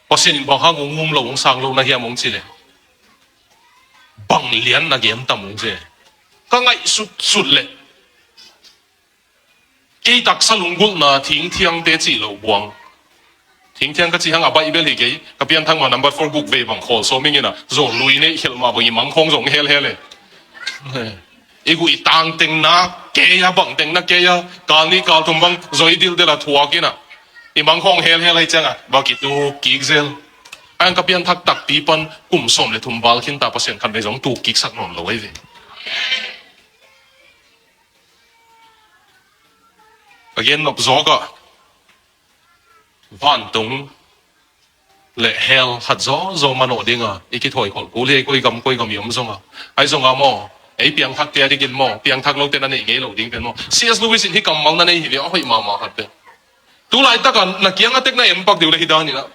Pasian in bang hang hong um lo, hong sang lo na hiam hong ci leh bang lian na gen tam hong ci. Ka ngaihsutsut leh kei taksa lunggulhna thingthiangte cih lo buang. Thingthiang ka cih hang a Baibel hi kei, ka pianthak ma number four guk vei bang khawl sawm ing inah, zaw lui neih khelh mah bang i mangkhawng zong helhel e. I guh i tang teng na kei a, bang teng na kei a, kal nih kal thum bang zaw i dildel a thuak inah, i mangkhawng helhel ahi ciangah va kituk kik zel. Ahi hang ka pianthak takpi pan kum sawm le thum val khinta Pasian khat vei zong tuk kiksak nawn lo ahi ve. A gen nop zawkah vantung le hell khat zawzaw manawh dinga i kithawi kholh kul hi, koi gam koi gam i om zonga. Ahi zonga maw, ei piangthakte a dingin maw, piangthak lote na neih ngei lo ding pen maw, C S Lewis in hih kammal na nei hi ve, a hoih mahmah khat pen. Tulaitaka na kiang a tek na en pak deuh le hih dan inah,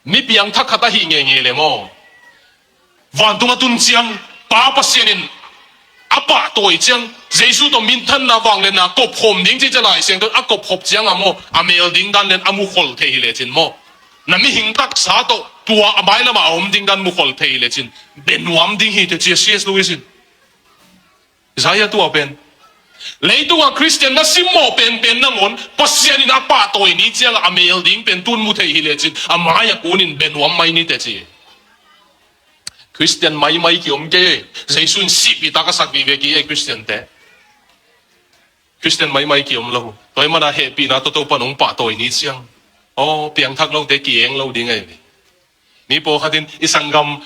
mi piangthak khat ahih ngeingei le maw, vantung a tun ciang, Pa Pasian in a pahtawi ciang, Jesu tawh minthanna, vangliatna kopkhawm ding cih ciang Lai Siangtho in a kopkhop ciangah maw, a mel ding dan lian a mukhol thei hi lecin maw, na mihing taksa tawh tua a mailamah a om ding dan mukhol thei hi lecin benuam ding hi teh ci a, C S Lewis in. Isaiah tua pen, leitungah Khristian na simmawh penpen nangawn Pasian in a pahtawi ni ciangah a mel ding pen tun mu thei hi lecin a mai-ah kunin benuam mai ni teh ci. Khristian maimai kiom kei ei. Jesu in sihpihtak a sak vive kei ei Khristiante. Khristian maimai kiom lo. Tua ahih mana hehpihna tawh Topa in hong pahtawi ni ciang, aw, piangthak lote kieng lo ding ahi ve. Mi pawlkhat in i sanggam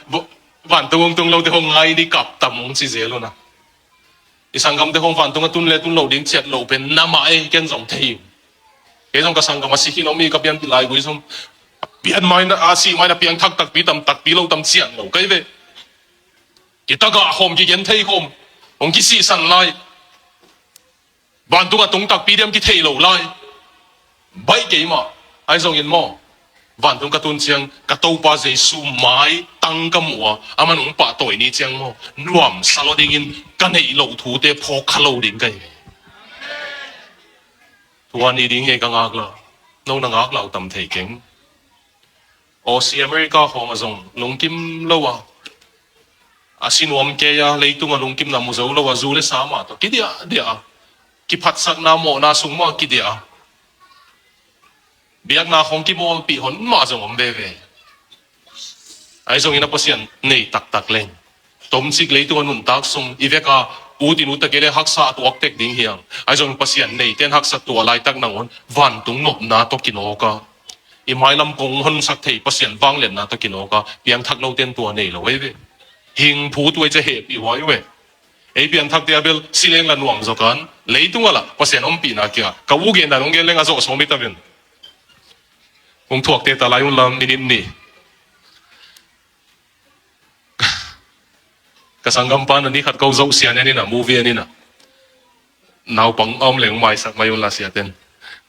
vantung hong tung lote hong ngai ni, kap tam hong ci zel uh na. I sanggamte khawng vantung a tun le tun loh ding ciat loh pen na mah ei, ken zong thei ing. Kei zong ka sanggam a si khin om hi, ka pianpih laigui zong. A pian mai na, a sih mai na piangthak takpi tam, takpi lo tam ciat lo kei ve. Kitagah khawm, kigen thei khawm, hong kisihsan lai. Vantung a tung takpi diam kithei lo lai. Baih kei mah. Ahi zongin maw, Vantung ka tun ciang ka Topa Jesu mai tang ka muh a, aman hong pahtawi ni ciang maw, nuamsa lo dingin ka neih loh thute phawk kha lo ding ka hi. Tua ni ding hi ka ngak lo. No na ngak lo tam thei keng. Aussie America khawng a zong lungkim lo a, a si nuam kei a, leitung a lungkimna mu zo lo a, zu le sa mah tawh kidiahdiah a, kiphatsakna mawhna sung mah kidiah a, biakna khawng kimawlpih hon mah zong om veve. Ahi zongin a Pasian nei taktak leng, tomcik leitung a nuntak sung i vek a, ut in ut a kei le haksa a tuak tek ding hi hang. Ahi zongin Pasian neite in haksa tuah laitak nangawn vantung nopna tawh kinawk a, i mailam kong honsak thei Pasian vangliatna tawh kinawk a, piangthak lote in tua nei lo ei ve. Hing phu tuai cia hehpih huai uh e. Ei piangthakte a bel si leng la nuam zaw kan, leitung a lah Pasian ompihna kia ka u gen dan hong gen leng a zawh sawm hi ta ven. Hong thuakte ta lai un la, minit nih. Ka sanggampa na ni khat ko zoh sia nen in a, movie en in a, naupang a om leng maisak mai un la siaten.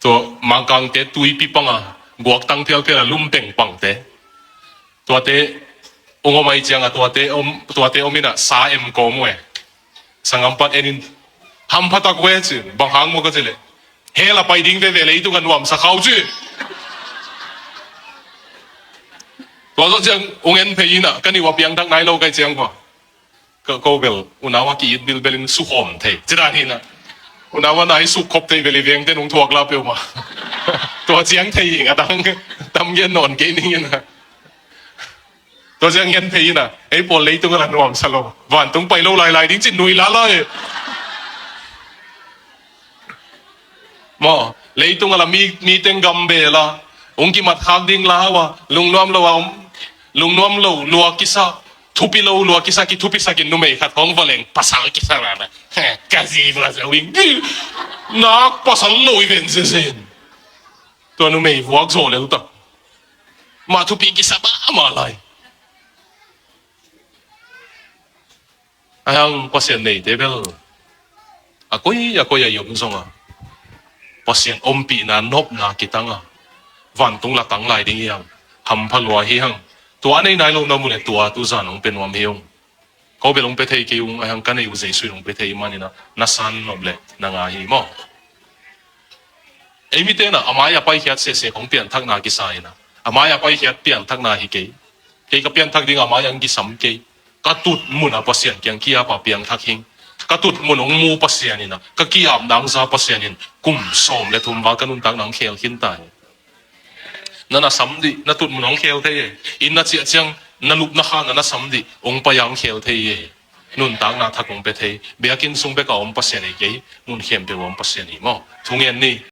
Tua Mangkangte tuipi panga guaktang phialphial a lum peng pangte, tuate ung om ai cianga tuate om, tuate om in a sa em kawm uh e. Sanggampa en in, hamphatak uh e ci. Bang hang maw ka ci leh, hell a pai ding veve, leitung a nuamsa khau ci. Tua zawh ciang ung en phei in a, ka nih uh a piangthak nai lo kai ciang kua, ka ko bel unau a ki-it bilbel in sukhawm thei ci dan hi in a, unau a nai sukkhop thei bel i vengte nung thuak la peuhmah. Tua ciang thei ing a, dang tam gen nawn kei ning in a. Tua ciang ngen thei in a, ei pawl leitung a la nuamsa lo, vantung pai lo lailai ding cin nui lalai. Maw, leitung a la mi, mi teng gam bel a ung kimat khak ding lau a, lungnuam lo a om, lungnuam lo lua kisa, thupi lo lua kisa, kithupisak in numei khat hong va leng pasal kisa la na. He, ka zi va zo ing. Nak pasal lo i ven zezen. Tua numei vuak zo lel ta. Mah thupi kisa ba mah lai. Ahi hang Pasian neite bel a koi a koi a i om zong a, Pasian ompihna nopna kitang a, vantung la tang lai ding hi hang. Hampha lua hi hang. Tua a nei nai lo na mu le tua tu zan hong pe nuam hi ung. Ko bel hong pe thei kei ung, ahi hang ka nei uh Jesu in hong pe thei manin a, na san nop le na ngai hi maw? Ei mite in a, a mai a paikhiat sehseh kong pianthakna kisa in a, a mai a paikhiat pianthakna hi kei. Kei ka pianthak ding a mai ang kisam kei. Ka tut mun a Pasian kiang ki-ap a piangthak hing. Ka tut mun hong mu Pasian in a, ka ki-ap nang za Pasian in kum sawm le thum val ka nuntak nang khel khin ta hi. Na na sam dih, na tut mun hong khel thei e. Inn na ciah ciang na lup na kha na na sam dih, hong pai ang khel thei e. Nuntakna thak hong pe thei. Biakinn sung bek a om Pasian hi kei, mun khempeuh a om Pasian hi maw? Thungen ni.